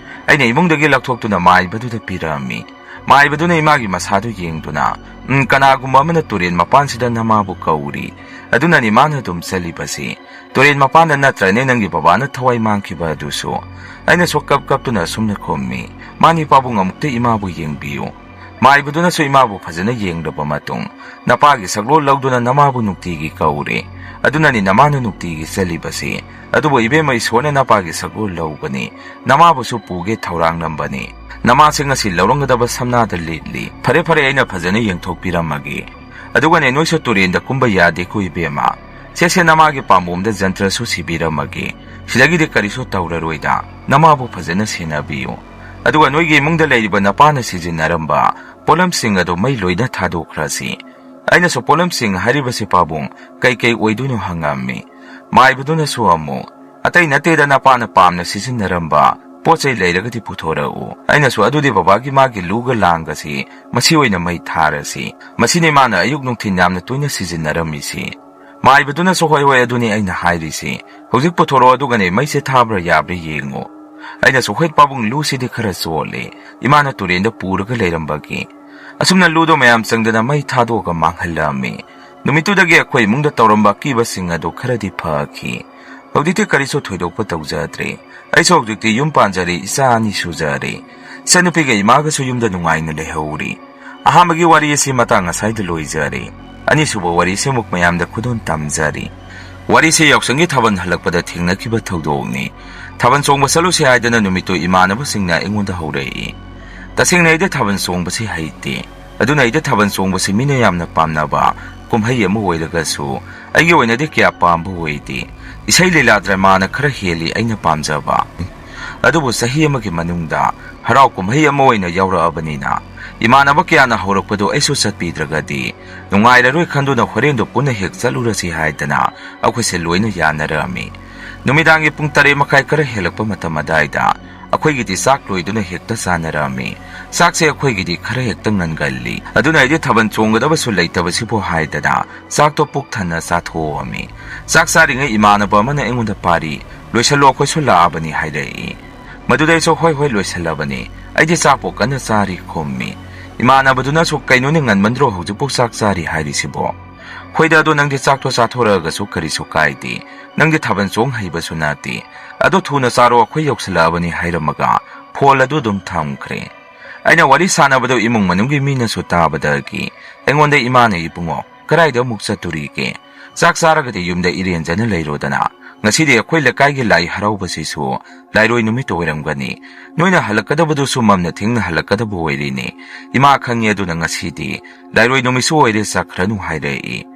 ꯑꯩꯅ ꯏꯃꯨꯡꯗꯒꯤ ꯂꯧꯊꯣꯛꯇꯨꯅ ꯃꯥꯏꯕꯗꯨꯗ ꯄꯤꯔꯝꯃꯤ꯫ ꯃꯥꯏꯕꯗꯨꯅ ꯏꯃꯥꯒꯤ ꯃꯁꯥꯗꯨ ꯌꯦꯡꯗꯨꯅ, "ꯎꯝ, ꯀꯅꯥꯒꯨꯝꯕ ꯑꯃꯅ ꯇꯨꯔꯦꯟ ꯃꯄꯥꯟꯁꯤꯗ ꯅꯃꯥꯕꯨ ꯀꯧꯔꯤ꯫ ꯑꯗꯨꯅꯅꯤ ꯃꯥꯅ ꯑꯗꯨꯝ ꯆꯠꯂꯤꯕꯁꯤ꯫ ꯇꯨꯔꯦꯟ ꯃꯄꯥꯟꯗ ꯅꯠꯇ꯭ꯔꯅꯦ ꯅꯪꯒꯤ ꯕꯕꯥꯅ ꯊꯋꯥꯏ ꯃꯥꯡꯈꯤꯕ ꯑꯗꯨꯁꯨ?" ꯑꯩꯅꯁꯨ ꯀꯞ ꯀꯞꯇꯨꯅ ꯑꯁꯨꯝꯅ ꯈꯨꯝꯃꯤ꯫ "ꯃꯥꯅꯤ ꯄꯥꯕꯨꯡ, ꯑꯃꯨꯛꯇ ꯏꯃꯥꯕꯨ ꯌꯦꯡꯕꯤꯌꯨ"꯫ ꯃꯥꯏꯕꯗꯨꯅꯁꯨ ꯏꯃꯥꯕꯨ ꯐꯖꯅ ꯌꯦꯡꯂꯕ ꯃꯇꯨꯡ, "ꯅꯄꯥꯒꯤ ꯁꯛꯂꯣꯟ ꯂꯧꯗꯨꯅ ꯅꯃꯥꯕꯨ ꯅꯨꯡꯇꯤꯒꯤ ꯀꯧꯔꯦ꯫ ꯑꯗꯨꯅꯅꯤ ꯅꯃꯥꯅ ꯅꯨꯡꯇꯤꯒꯤ ꯆꯠꯂꯤꯕꯁꯤ꯫ ꯑꯗꯨꯕꯨ ꯏꯕꯦꯝꯃ, ꯏꯁꯣꯔꯅ ꯅꯄꯥꯒꯤ ꯁꯛꯂꯣꯟ ꯂꯧꯕꯅꯤ꯫ ꯅꯃꯥꯕꯨꯁꯨ ꯄꯨꯒꯦ ꯊꯧꯔꯥꯡꯂꯝꯕꯅꯤ꯫ ꯅꯃꯥꯁꯦ ꯉꯁꯤ ꯂꯧꯔꯝꯒꯗꯕ ꯁꯝꯅꯥꯗ ꯂꯤꯠꯂꯤ꯫ ꯐꯔꯦ, ꯐꯔꯦ, ꯑꯩꯅ ꯐꯖꯅ ꯌꯦꯡꯊꯣꯛꯄꯤꯔꯝꯃꯒꯦ꯫ ꯑꯗꯨꯒꯅꯦ, ꯅꯣꯏꯁꯨ ꯇꯨꯔꯦꯟꯗ ꯀꯨꯝꯕ ꯌꯥꯗꯦꯀꯣ ꯏꯕꯦꯝꯃ꯫ ꯁꯦ, ꯁꯦ, ꯅꯃꯥꯒꯤ ꯄꯥꯝꯕꯣꯝꯗ ꯖꯟꯇ꯭ꯔꯁꯨ ꯁꯤꯕꯤꯔꯝꯃꯒꯦ꯫ ꯁꯤꯗꯒꯤꯗꯤ ꯀꯔꯤꯁꯨ ꯇꯧꯔꯔꯣꯏꯗ꯫ ꯅꯃꯥꯕꯨ ꯐꯖꯅ ꯁꯦꯟꯅꯕꯤꯌꯨ꯫ ꯑꯗꯨꯒ ꯅꯣꯏꯒꯤ ꯏꯃꯨꯡꯗ ꯂꯩꯔꯤꯕ ꯅꯄꯥꯅ ꯁꯤꯖꯤꯟꯅꯔꯝꯕ ꯄꯣꯠꯂꯝꯁꯤꯡ ꯑꯗꯨ ꯃꯩ ꯂꯣꯏꯅ ꯊꯥꯗꯣꯛꯈ꯭ꯔꯁꯤ"꯫ ꯑꯩꯅꯁꯨ "ꯄꯣꯠꯂꯝꯁꯤꯡ ꯍꯥꯏꯔꯤꯕꯁꯤ ꯄꯥꯕꯨꯡ, ꯀꯩꯀꯩ ꯑꯣꯏꯗꯣꯏꯅꯣ?" ꯍꯪꯉꯝꯃꯤ꯫ ꯃꯥꯏꯕꯗꯨꯅꯁꯨ ꯑꯃꯨꯛ, "ꯑꯇꯩ ꯅꯠꯇꯦꯗ, ꯅꯄꯥꯅ ꯄꯥꯝꯅ ꯁꯤꯖꯤꯟꯅꯔꯝꯕ ꯄꯣꯠ ꯆꯩ ꯂꯩꯔꯒꯗꯤ ꯄꯨꯊꯣꯔꯛꯎ"꯫ ꯑꯩꯅꯁꯨ, "ꯑꯗꯨꯗꯤ ꯕꯕꯥꯒꯤ ꯃꯥꯒꯤ ꯂꯨꯒ ꯂꯥꯡꯒꯁꯤ ꯃꯁꯤ ꯑꯣꯏꯅ ꯃꯩ ꯊꯥꯔꯁꯤ꯫ ꯃꯁꯤꯅꯤ ꯃꯥꯅ ꯑꯌꯨꯛ ꯅꯨꯡꯊꯤꯟ ꯌꯥꯝꯅ ꯇꯣꯏꯅ ꯁꯤꯖꯤꯟꯅꯔꯝꯃꯤꯁꯤ"꯫ ꯃꯥꯏꯕꯗꯨꯅꯁꯨ, "ꯍꯣꯏ, ꯍꯣꯏ, ꯑꯗꯨꯅꯤ ꯑꯩꯅ ꯍꯥꯏꯔꯤꯁꯤ꯫ ꯍꯧꯖꯤꯛ ꯄꯨꯊꯣꯔꯛꯑꯣ, ꯑꯗꯨꯒꯅꯦ ꯃꯩꯁꯦ ꯊꯥꯕ꯭ꯔꯥ ꯌꯥꯕ꯭ꯔꯥ ꯌꯦꯡꯉꯨ"꯫ ꯑꯩꯅꯁꯨ, "ꯍꯣꯏ ꯄꯥꯕꯨꯡ, ꯂꯨꯁꯤꯗꯤ ꯈꯔ ꯆꯣꯠꯂꯦ꯫ ꯏꯃꯥꯅ ꯇꯨꯔꯦꯟꯗ ꯄꯨꯔꯒ ꯂꯩꯔꯝꯕꯒꯤ"꯫ ꯑꯁꯨꯝꯅ ꯂꯨꯗꯣ ꯃꯌꯥꯝ ꯆꯪꯗꯅ ꯃꯩ ꯊꯥꯗꯣꯛꯑꯒ ꯃꯥꯡꯍꯜꯂꯝꯃꯤ꯫ ꯅꯨꯃꯤꯠꯇꯨꯗꯒꯤ ꯑꯩꯈꯣꯏ ꯏꯃꯨꯡꯗ ꯇꯧꯔꯝꯕ ꯑꯀꯤꯕꯁꯤꯡ ꯑꯗꯨ ꯈꯔꯗꯤ ꯐꯈꯤ꯫ ꯍꯧꯖꯤꯛꯇꯤ ꯀꯔꯤꯁꯨ ꯊꯣꯏꯗꯣꯛꯄ ꯇꯧꯖꯗ꯭ꯔꯦ꯫ ꯑꯩꯁꯨ ꯍꯧꯖꯤꯛꯇꯤ ꯌꯨꯝ ꯄꯥꯟꯖꯔꯦ, ꯏꯆꯥ ꯑꯅꯤ ꯁꯨꯖꯔꯦ꯫ ꯏꯆꯟꯅꯨꯄꯤꯒ ꯏꯃꯥꯒꯁꯨ ꯌꯨꯝꯗ ꯅꯨꯡꯉꯥꯏꯅ ꯂꯩꯍꯧꯔꯤ꯫ ꯑꯍꯥꯟꯕꯒꯤ ꯋꯥꯔꯤ ꯑꯁꯤ ꯃꯇꯥꯡ ꯑꯁꯥꯏꯗ ꯂꯣꯏꯖꯔꯦ꯫ ꯑꯅꯤꯁꯨꯕ ꯋꯥꯔꯤ ꯑꯁꯤ ꯑꯃꯨꯛ ꯃꯌꯥꯝꯗ ꯈꯨꯗꯣꯜ ꯇꯝꯖꯔꯤ꯫ ꯋꯥꯔꯤꯁꯦ ꯌꯥꯎꯁꯪꯒꯤ ꯊꯥꯕꯜ ꯍꯜꯂꯛꯄꯗ ꯊꯦꯡꯅꯈꯤꯕ ꯊꯧꯗꯣꯛꯅꯤ꯫ ꯊꯥꯕꯜ ꯆꯣꯡꯕ ꯆꯠꯂꯨꯁꯤ ꯍꯥꯏꯗꯅ ꯅꯨꯃꯤꯠꯇꯨ ꯏꯃꯥꯟꯅꯕꯁꯤꯡꯅ ꯑꯩꯉꯣꯟꯗ ꯍꯧꯔꯛꯏ꯫ ꯇꯁꯦꯡꯅ ꯑꯩꯗꯤ ꯊꯥꯕꯜ ꯆꯣꯡꯕꯁꯤ ꯍꯩꯇꯦ꯫ ꯑꯗꯨꯅ ꯑꯩꯗꯤ ꯊꯥꯕꯜ ꯆꯣꯡꯕꯁꯤ ꯃꯤꯅ ꯌꯥꯝꯅ ꯄꯥꯝꯅꯕ ꯀꯨꯝꯍꯩ ꯑꯃ ꯑꯣꯏꯔꯒꯁꯨ ꯑꯩꯒꯤ ꯑꯣꯏꯅꯗꯤ ꯀꯌꯥ ꯄꯥꯝꯕ ꯑꯣꯏꯗꯦ꯫ ꯏꯁꯩ ꯂꯤꯂꯥ ꯗ꯭ꯔꯃꯥꯅ ꯈꯔ ꯍꯦꯜꯂꯤ ꯑꯩꯅ ꯄꯥꯝꯖꯕ꯫ ꯑꯗꯨꯕꯨ ꯆꯍꯤ ꯑꯃꯒꯤ ꯃꯅꯨꯡꯗ ꯍꯔꯥꯎ ꯀꯨꯝꯍꯩ ꯑꯃ ꯑꯣꯏꯅ ꯌꯥꯎꯔꯛꯑꯕꯅꯤꯅ, ꯏꯃꯥꯟꯅꯕ ꯀꯌꯥꯅ ꯍꯧꯔꯛꯄꯗꯨ ꯑꯩꯁꯨ ꯆꯠꯄꯤꯗ꯭ꯔꯒꯗꯤ ꯅꯨꯡꯉꯥꯏꯔꯔꯣꯏ ꯈꯟꯗꯨꯅ ꯍꯣꯔꯦꯟꯗꯨ ꯄꯨꯟꯅ ꯍꯦꯛ ꯆꯠꯂꯨꯔꯁꯤ ꯍꯥꯏꯗꯅ ꯑꯩꯈꯣꯏꯁꯦ ꯂꯣꯏꯅ ꯌꯥꯅꯔꯛꯑꯝꯃꯤ꯫ ꯅꯨꯃꯤꯗꯥꯡꯒꯤ ꯄꯨꯡ ꯇꯔꯦꯠ ꯃꯈꯥꯏ ꯈꯔ ꯍꯦꯜꯂꯛꯄ ꯃꯇꯝ ꯑꯗꯥꯏꯗ ꯑꯩꯈꯣꯏꯒꯤꯗꯤ ꯆꯥꯛ ꯂꯣꯏꯗꯨꯅ ꯍꯦꯛꯇ ꯆꯥꯅꯔꯛꯑꯝꯃꯤ꯫ ꯆꯥꯛꯁꯦ ꯑꯩꯈꯣꯏꯒꯤꯗꯤ ꯈꯔ ꯍꯦꯛꯇ ꯉꯟꯒꯜꯂꯤ, ꯑꯗꯨꯅ ꯑꯩꯗꯤ ꯊꯥꯕꯜ ꯆꯣꯡꯒꯗꯕꯁꯨ ꯂꯩꯇꯕꯁꯤꯕꯨ ꯍꯥꯏꯗꯅ ꯆꯥꯛꯇꯣ ꯄꯨꯛ ꯊꯟꯅ ꯆꯥꯊꯣꯛꯑꯝꯃꯤ꯫ ꯆꯥꯛ ꯆꯥꯔꯤꯉꯩ ꯏꯃꯥꯟꯅꯕ ꯑꯃꯅ ꯑꯩꯉꯣꯟꯗ ꯄꯥꯔꯤ, "ꯂꯣꯏꯁꯜꯂꯣ, ꯑꯩꯈꯣꯏꯁꯨ ꯂꯥꯛꯑꯕꯅꯤ" ꯍꯥꯏꯔꯛꯏ꯫ ꯃꯗꯨꯗꯩꯁꯨ, "ꯍꯣꯏ, ꯍꯣꯏ, ꯂꯣꯏꯁꯜꯂꯕꯅꯤ, ꯑꯩꯗꯤ ꯆꯥꯛꯄꯨ ꯀꯟꯅ ꯆꯥꯔꯤ" ꯈꯨꯝꯃꯤ꯫ ꯏꯃꯥꯟꯅꯕꯗꯨꯅꯁꯨ, "ꯀꯩꯅꯣꯅꯦ, ꯉꯟꯃꯟꯗ꯭ꯔꯣ ꯍꯧꯖꯤꯛꯄꯨ ꯆꯥꯛ ꯆꯥꯔꯤ ꯍꯥꯏꯔꯤꯁꯤꯕꯣ?" "ꯍꯣꯏꯗ, ꯑꯗꯣ ꯅꯪꯗꯤ ꯆꯥꯛꯇꯣ ꯆꯥꯊꯣꯔꯛꯑꯒꯁꯨ ꯀꯔꯤꯁꯨ ꯀꯥꯏꯗꯦ, ꯅꯪꯗꯤ ꯊꯥꯕꯜ ꯆꯣꯡ ꯍꯩꯕꯁꯨ ꯅꯠꯇꯦ, ꯑꯗꯣ ꯊꯨꯅ ꯆꯥꯔꯣ, ꯑꯩꯈꯣꯏ ꯌꯧꯁꯜꯂꯛꯑꯕꯅꯤ" ꯍꯥꯏꯔꯝꯃꯒ ꯐꯣꯟ ꯑꯗꯨ ꯑꯗꯨꯝ ꯊꯝꯈ꯭ꯔꯦ꯫ ꯑꯩꯅ ꯋꯥꯔꯤ ꯁꯥꯟꯅꯕꯗꯨ ꯏꯃꯨꯡ ꯃꯅꯨꯡꯒꯤ ꯃꯤꯅꯁꯨ ꯇꯥꯕꯗꯒꯤ ꯑꯩꯉꯣꯟꯗ ꯏꯃꯥꯅ, "ꯏꯕꯨꯡꯉꯣ, ꯀꯗꯥꯏꯗ ꯑꯃꯨꯛ ꯆꯠꯇꯣꯔꯤꯒꯦ? ꯆꯥꯛ ꯆꯥꯔꯒꯗꯤ ꯌꯨꯝꯗ ꯏꯔꯦꯟꯖꯅ ꯂꯩꯔꯣꯗꯅ꯫ ꯉꯁꯤꯗꯤ ꯑꯩꯈꯣꯏ ꯂꯩꯀꯥꯏꯒꯤ ꯂꯥꯏ ꯍꯔꯥꯎꯕꯁꯤꯁꯨ ꯂꯥꯏꯔꯣꯏ ꯅꯨꯃꯤꯠꯇ ꯑꯣꯏꯔꯝꯒꯅꯤ꯫ ꯅꯣꯏꯅ ꯍꯜꯂꯛꯀꯗꯕꯗꯨꯁꯨ ꯃꯝꯅ ꯊꯦꯡꯅ ꯍꯜꯂꯛꯀꯗꯕ ꯑꯣꯏꯔꯤꯅꯤ꯫ ꯏꯃꯥ ꯈꯪꯉꯦ, ꯑꯗꯨꯅ ꯉꯁꯤꯗꯤ ꯂꯥꯏꯔꯣꯏ ꯅꯨꯃꯤꯠꯁꯨ ꯑꯣꯏꯔꯦ, ꯆꯠꯈ꯭ꯔꯅꯨ" ꯍꯥꯏꯔꯛꯏ꯫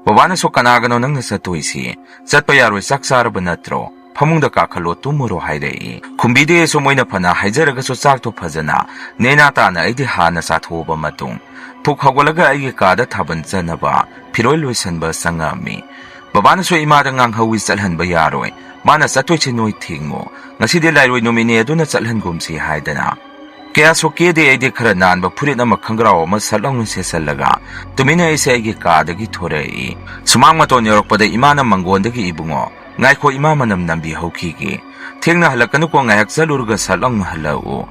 ꯕꯕꯥꯅꯁꯨ, "ꯀꯅꯥꯒꯅꯣ ꯅꯪꯅ ꯆꯠꯇꯣꯏꯁꯤ? ꯆꯠꯄ ꯌꯥꯔꯣꯏ, ꯆꯥꯛ ꯆꯥꯔꯕ ꯅꯠꯇ꯭ꯔꯣ? ꯐꯃꯨꯡꯗ ꯀꯥꯈꯠꯂꯣ, ꯇꯨꯝꯃꯨꯔꯣ" ꯍꯥꯏꯔꯛꯏ꯫ ꯈꯨꯝꯕꯤꯗꯦ ꯑꯩꯁꯨ, ꯃꯣꯏꯅ ꯐꯅ ꯍꯥꯏꯖꯔꯒꯁꯨ ꯆꯥꯛꯇꯣ ꯐꯖꯅ ꯅꯦꯅꯥ ꯇꯥꯅ ꯑꯩꯗꯤ ꯍꯥꯟꯅ ꯆꯥꯊꯣꯛꯑꯕ ꯃꯇꯨꯡ, ꯐꯨꯛ ꯍꯧꯒꯠꯂꯒ ꯑꯩꯒꯤ ꯀꯥꯗ ꯊꯥꯕꯜ ꯆꯠꯅꯕ ꯐꯤꯔꯣꯜ ꯂꯣꯏꯁꯟꯕ ꯆꯪꯉꯛꯑꯝꯃꯤ꯫ ꯕꯕꯥꯅꯁꯨ ꯏꯃꯥꯗ ꯉꯥꯡꯍꯧꯋꯤ, "ꯆꯠꯍꯟꯕ ꯌꯥꯔꯣꯏ, ꯃꯥꯅ ꯆꯠꯇꯣꯏꯁꯦ ꯅꯣꯏ ꯊꯤꯡꯉꯣ, ꯉꯁꯤꯗꯤ ꯂꯥꯏꯔꯣꯏ ꯅꯨꯃꯤꯠꯅꯤ, ꯑꯗꯨꯅ ꯆꯠꯍꯟꯒꯨꯝꯁꯤ" ꯍꯥꯏꯗꯅ ꯀꯌꯥꯁꯨ ꯀꯦꯗꯦ, ꯑꯩꯗꯤ ꯈꯔ ꯅꯥꯟꯕ ꯐꯨꯔꯤꯠ ꯑꯃ ꯈꯪꯒ꯭ꯔꯥꯎ ꯑꯃ ꯁꯠ ꯂꯥꯎꯅ ꯁꯦꯠꯆꯜꯂꯒ ꯇꯨꯃꯤꯟꯅ ꯑꯩꯁꯦ ꯑꯩꯒꯤ ꯀꯥꯗꯒꯤ ꯊꯣꯔꯛꯏ꯫ ꯁꯨꯃꯥꯡ ꯃꯇꯣꯟ ꯌꯧꯔꯛꯄꯗ ꯏꯃꯥꯅ ꯃꯪꯒꯣꯟꯗꯒꯤ, "ꯏꯕꯨꯡꯉꯣ, ꯉꯥꯏꯈꯣ, ꯏꯃꯥ ꯃꯅꯝ ꯅꯝꯕꯤ ꯍꯧꯈꯤꯒꯦ꯫ ꯊꯦꯡꯅ ꯍꯜꯂꯛꯀꯅꯨꯀꯣ, ꯉꯥꯏꯍꯥꯛ ꯆꯠꯂꯨꯔꯒ ꯁꯠ ꯂꯥꯎꯅ ꯍꯜꯂꯛꯎ"꯫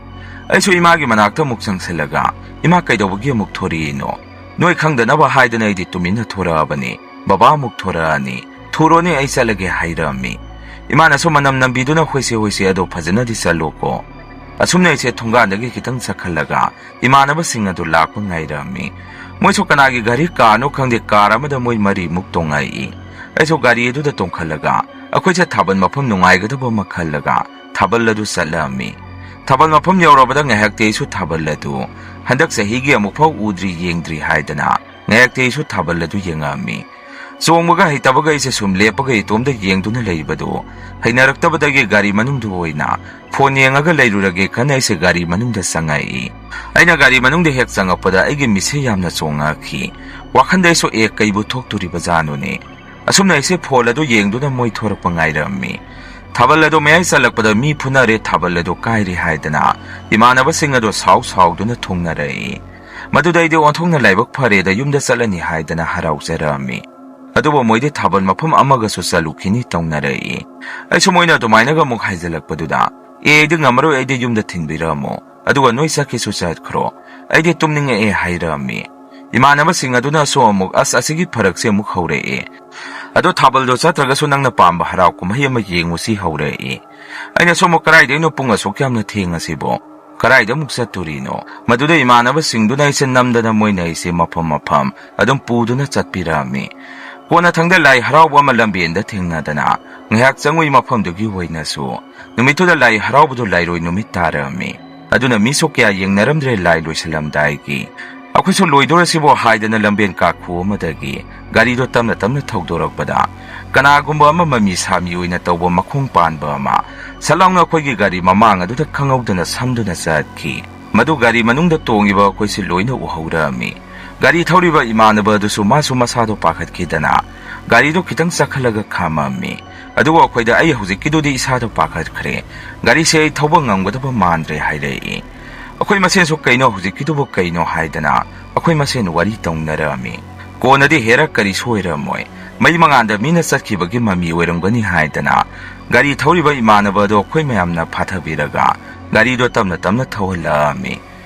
ꯑꯩꯁꯨ ꯏꯃꯥꯒꯤ ꯃꯅꯥꯛꯇ ꯑꯃꯨꯛ ꯆꯪꯁꯤꯜꯂꯒ, "ꯏꯃꯥ, ꯀꯩꯗꯧꯕꯒꯤ ꯑꯃꯨꯛ ꯊꯣꯔꯛꯏꯅꯣ? ꯅꯣꯏ ꯈꯪꯗꯅꯕ ꯍꯥꯏꯗꯅ ꯑꯩꯗꯤ ꯇꯨꯃꯤꯟꯅ ꯊꯣꯔꯛꯑꯕꯅꯤ꯫ ꯕꯕꯥ ꯑꯃꯨꯛ ꯊꯣꯔꯛꯑꯅꯤ꯫ ꯊꯨꯔꯣꯅꯦ, ꯑꯩ ꯆꯠꯂꯒꯦ" ꯍꯥꯏꯔꯛꯑꯝꯃꯤ꯫ ꯏꯃꯥꯅꯁꯨ ꯃꯅꯝ ꯅꯝꯕꯤꯗꯨꯅ, "ꯍꯣꯏꯁꯦ, ꯍꯣꯏꯁꯦ, ꯑꯗꯣ ꯐꯖꯅꯗꯤ ꯆꯠꯂꯣꯀꯣ"꯫ ꯑꯁꯨꯝꯅ ꯑꯩꯁꯦ ꯊꯣꯡꯒꯥꯟꯗꯒꯤ ꯈꯤꯇꯪ ꯆꯠꯈꯠꯂꯒ ꯏꯃꯥꯟꯅꯕꯁꯤꯡ ꯑꯗꯨ ꯂꯥꯛꯄ ꯉꯥꯏꯔꯝꯃꯤ꯫ ꯃꯣꯏꯁꯨ ꯀꯅꯥꯒꯤ ꯒꯥꯔꯤ ꯀꯥꯔꯅꯣ ꯈꯪꯗꯦ, ꯀꯥꯔ ꯑꯃꯗ ꯃꯣꯏ ꯃꯔꯤꯃꯨꯛ ꯇꯣꯡꯉꯛꯏ꯫ ꯑꯩꯁꯨ ꯒꯥꯔꯤ ꯑꯗꯨꯗ ꯇꯣꯡꯈꯠꯂꯒ ꯑꯩꯈꯣꯏꯁꯦ ꯊꯥꯕꯜ ꯃꯐꯝ ꯅꯨꯡꯉꯥꯏꯒꯗꯕ ꯑꯃ ꯈꯜꯂꯒ ꯊꯥꯕꯜ ꯑꯗꯨ ꯆꯠꯂꯝꯃꯤ꯫ ꯊꯥꯕꯜ ꯃꯐꯝ ꯌꯧꯔꯕꯗ ꯉꯥꯏꯍꯥꯛꯇꯤ ꯑꯩꯁꯨ ꯊꯥꯕꯜ ꯑꯗꯨ ꯍꯟꯗꯛ ꯆꯍꯤꯒꯤ ꯑꯃꯨꯛꯐꯥꯎ ꯎꯗ꯭ꯔꯤ ꯌꯦꯡꯗ꯭ꯔꯤ ꯍꯥꯏꯗꯅ ꯉꯥꯏꯍꯥꯛꯇꯤ ꯑꯩꯁꯨ ꯊꯥꯕꯜ ꯑꯗꯨ ꯌꯦꯡꯉꯛꯑꯝꯃꯤ꯫ ꯆꯣꯡꯕꯒ ꯍꯩꯇꯕꯒ ꯑꯩꯁꯦ ꯁꯨꯝ ꯂꯦꯞꯄꯒ ꯏꯇꯣꯝꯗ ꯌꯦꯡꯗꯨꯅ ꯂꯩꯕꯗꯨ ꯍꯩꯅꯔꯛꯇꯕꯗꯒꯤ ꯒꯥꯔꯤ ꯃꯅꯨꯡꯗ ꯑꯣꯏꯅ ꯐꯣꯟ ꯌꯦꯡꯉꯒ ꯂꯩꯔꯨꯔꯒꯦ ꯈꯟꯅ ꯑꯩꯁꯦ ꯒꯥꯔꯤ ꯃꯅꯨꯡꯗ ꯆꯪꯉꯛꯏ꯫ ꯑꯩꯅ ꯒꯥꯔꯤ ꯃꯅꯨꯡꯗ ꯍꯦꯛ ꯆꯪꯉꯛꯄꯗ ꯑꯩꯒꯤ ꯃꯤꯠꯁꯦ ꯌꯥꯝꯅ ꯆꯣꯡꯉꯛꯈꯤ꯫ ꯋꯥꯈꯟꯗ ꯑꯩꯁꯨ, "ꯑꯦ, ꯀꯩꯕꯨ ꯊꯣꯛꯇꯣꯔꯤꯕꯖꯥꯠꯅꯣꯅꯦ?" ꯑꯁꯨꯝꯅ ꯑꯩꯁꯦ ꯐꯣꯟ ꯑꯗꯨ ꯌꯦꯡꯗꯨꯅ ꯃꯣꯏ ꯊꯣꯔꯛꯄ ꯉꯥꯏꯔꯝꯃꯤ꯫ ꯊꯥꯕꯜ ꯑꯗꯨ ꯃꯌꯥꯏ ꯆꯜꯂꯛꯄꯗ ꯃꯤ ꯐꯨꯅꯔꯦ, ꯊꯥꯕꯜ ꯑꯗꯨ ꯀꯥꯏꯔꯦ ꯍꯥꯏꯗꯅ ꯏꯃꯥꯟꯅꯕꯁꯤꯡ ꯑꯗꯨ ꯁꯥꯎ ꯁꯥꯎꯗꯨꯅ ꯊꯣꯡꯅꯔꯛꯏ꯫ ꯃꯗꯨꯗ ꯑꯩꯗꯤ ꯑꯣꯟꯊꯣꯛꯅ ꯂꯥꯏꯕꯛ ꯐꯔꯦꯗ, ꯌꯨꯝꯗ ꯆꯠꯂꯅꯤ ꯍꯥꯏꯗꯅ ꯍꯔꯥꯎꯖꯔꯝꯃꯤ꯫ ꯑꯗꯨꯕꯨ ꯃꯣꯏꯗꯤ ꯊꯥꯕꯜ ꯃꯐꯝ ꯑꯃꯒꯁꯨ ꯆꯠꯂꯨꯈꯤꯅꯤ ꯇꯧꯅꯔꯛꯏ꯫ ꯑꯩꯁꯨ ꯃꯣꯏꯅ ꯑꯗꯨꯃꯥꯏꯅꯒ ꯑꯃꯨꯛ ꯍꯥꯏꯖꯤꯜꯂꯛꯄꯗꯨꯗ, "ꯑꯦ, ꯑꯩꯗꯤ ꯉꯝꯃꯔꯣꯏ, ꯑꯩꯗꯤ ꯌꯨꯝꯗ ꯊꯤꯟꯕꯤꯔꯝꯃꯣ, ꯑꯗꯨꯒ ꯅꯣꯏ ꯆꯠꯀꯦꯁꯨ ꯆꯠꯈ꯭ꯔꯣ, ꯑꯩꯗꯤ ꯇꯨꯝꯅꯤꯡꯉꯛꯑꯦ" ꯍꯥꯏꯔꯛꯑꯝꯃꯤ꯫ ꯏꯃꯥꯟꯅꯕꯁꯤꯡ ꯑꯗꯨꯅꯁꯨ ꯑꯃꯨꯛ, "ꯑꯁ, ꯑꯁꯤꯒꯤ ꯐꯔꯛꯁꯦ ꯑꯃꯨꯛ ꯍꯧꯔꯛꯑꯦ꯫ ꯑꯗꯣ ꯊꯥꯕꯜꯗꯣ ꯆꯠꯇ꯭ꯔꯒꯁꯨ ꯅꯪꯅ ꯄꯥꯝꯕ ꯍꯔꯥꯎ ꯀꯨꯝꯍꯩ ꯑꯃ ꯌꯦꯡꯉꯨꯁꯤ" ꯍꯧꯔꯛꯏ꯫ ꯑꯩꯅꯁꯨ ꯑꯃꯨꯛ, "ꯀꯗꯥꯏꯗꯩꯅꯣ ꯄꯨꯡ ꯑꯁꯨꯛ ꯌꯥꯝꯅ ꯊꯦꯡꯉꯁꯤꯕꯣ? ꯀꯗꯥꯏꯗ ꯑꯃꯨꯛ ꯆꯠꯇꯣꯔꯤꯅꯣ?" ꯃꯗꯨꯗ ꯏꯃꯥꯟꯅꯕꯁꯤꯡꯗꯨꯅ ꯑꯩꯁꯦ ꯅꯝꯗꯅ ꯃꯣꯏꯅ ꯑꯩꯁꯦ ꯃꯐꯝ ꯃꯐꯝ ꯑꯗꯨꯝ ꯄꯨꯗꯨꯅ ꯆꯠꯄꯤꯔꯛꯑꯝꯃꯤ꯫ ꯀꯣꯟꯅꯊꯪꯗ ꯂꯥꯏ ꯍꯔꯥꯎꯕ ꯑꯃ ꯂꯝꯕꯦꯟꯗ ꯊꯦꯡꯅꯗꯅ ꯉꯥꯏꯍꯥꯛ ꯆꯪꯉꯨꯏ꯫ ꯃꯐꯝꯗꯨꯒꯤ ꯑꯣꯏꯅꯁꯨ ꯅꯨꯃꯤꯠꯇꯨꯗ ꯂꯥꯏ ꯍꯔꯥꯎꯕꯗꯨ ꯂꯥꯏꯔꯣꯏ ꯅꯨꯃꯤꯠ ꯇꯥꯔꯛꯑꯝꯃꯤ꯫ ꯑꯗꯨꯅ ꯃꯤꯁꯨ ꯀꯌꯥ ꯌꯦꯡꯅꯔꯝꯗ꯭ꯔꯦ ꯂꯥꯏ ꯂꯣꯏꯁꯤꯜꯂꯝꯗꯥꯏꯒꯤ꯫ ꯑꯩꯈꯣꯏꯁꯨ ꯂꯣꯏꯗꯣꯔꯁꯤꯕꯣ ꯍꯥꯏꯗꯅ ꯂꯝꯕꯦꯟ ꯀꯥꯈꯨ ꯑꯃꯗꯒꯤ ꯒꯥꯔꯤꯗꯣ ꯇꯞꯅ ꯇꯞꯅ ꯊꯧꯗꯣꯔꯛꯄꯗ, ꯀꯅꯥꯒꯨꯝꯕ ꯑꯃ ꯃꯃꯤ ꯁꯥꯃꯤ ꯑꯣꯏꯅ ꯇꯧꯕ ꯃꯈꯣꯡ ꯄꯥꯟꯕ ꯑꯃ ꯁꯠ ꯂꯥꯎꯅ ꯑꯩꯈꯣꯏꯒꯤ ꯒꯥꯔꯤ ꯃꯃꯥꯡ ꯑꯗꯨꯗ ꯈꯪꯍꯧꯗꯅ ꯁꯝꯗꯨꯅ ꯆꯠꯈꯤ꯫ ꯃꯗꯨ ꯒꯥꯔꯤ ꯃꯅꯨꯡꯗ ꯇꯣꯡꯉꯤꯕ ꯑꯩꯈꯣꯏꯁꯤ ꯂꯣꯏꯅ ꯎꯍꯧꯔꯝꯃꯤ꯫ ꯒꯥꯔꯤ ꯊꯧꯔꯤꯕ ꯏꯃꯥꯟꯅꯕ ꯑꯗꯨꯁꯨ ꯃꯥꯁꯨ ꯃꯁꯥꯗꯣ ꯄꯥꯈꯠꯈꯤꯗꯅ ꯒꯥꯔꯤꯗꯣ ꯈꯤꯇꯪ ꯆꯈꯠꯂꯒ ꯈꯥꯝꯃꯝꯃꯤ꯫ ꯑꯗꯨꯕꯨ ꯑꯩꯈꯣꯏꯗ, "ꯑꯩ ꯍꯧꯖꯤꯛꯀꯤꯗꯨꯗꯤ ꯏꯁꯥꯗꯣ ꯄꯥꯈꯠꯈ꯭ꯔꯦ, ꯒꯥꯔꯤꯁꯦ ꯑꯩ ꯊꯧꯕ ꯉꯝꯒꯗꯕ ꯃꯥꯟꯗ꯭ꯔꯦ" ꯍꯥꯏꯔꯛꯏ꯫ ꯑꯩꯈꯣꯏ ꯃꯁꯦꯟꯁꯨ, "ꯀꯩꯅꯣ ꯍꯧꯖꯤꯛꯀꯤꯗꯨꯕꯨ ꯀꯩꯅꯣ?" ꯍꯥꯏꯗꯅ ꯑꯩꯈꯣꯏ ꯃꯁꯦꯟ ꯋꯥꯔꯤ ꯇꯧꯅꯔꯛꯑꯝꯃꯤ꯫ ꯀꯣꯟꯅꯗꯤ, "ꯍꯦꯔꯥ, ꯀꯔꯤꯁꯨ ꯑꯣꯏꯔꯝꯃꯣꯏ, ꯃꯩ ꯃꯉꯥꯜꯗ ꯃꯤꯅ ꯆꯠꯈꯤꯕꯒꯤ ꯃꯃꯤ ꯑꯣꯏꯔꯝꯒꯅꯤ" ꯍꯥꯏꯗꯅ ꯒꯥꯔꯤ ꯊꯧꯔꯤꯕ ꯏꯃꯥꯟꯅꯕ ꯑꯗꯣ ꯑꯩꯈꯣꯏ ꯃꯌꯥꯝꯅ ꯐꯥꯊꯕꯤꯔꯒ ꯒꯥꯔꯤꯗꯣ ꯇꯞꯅ ꯇꯞꯅ ꯊꯧꯍꯜꯂꯛꯑꯝꯃꯤ꯫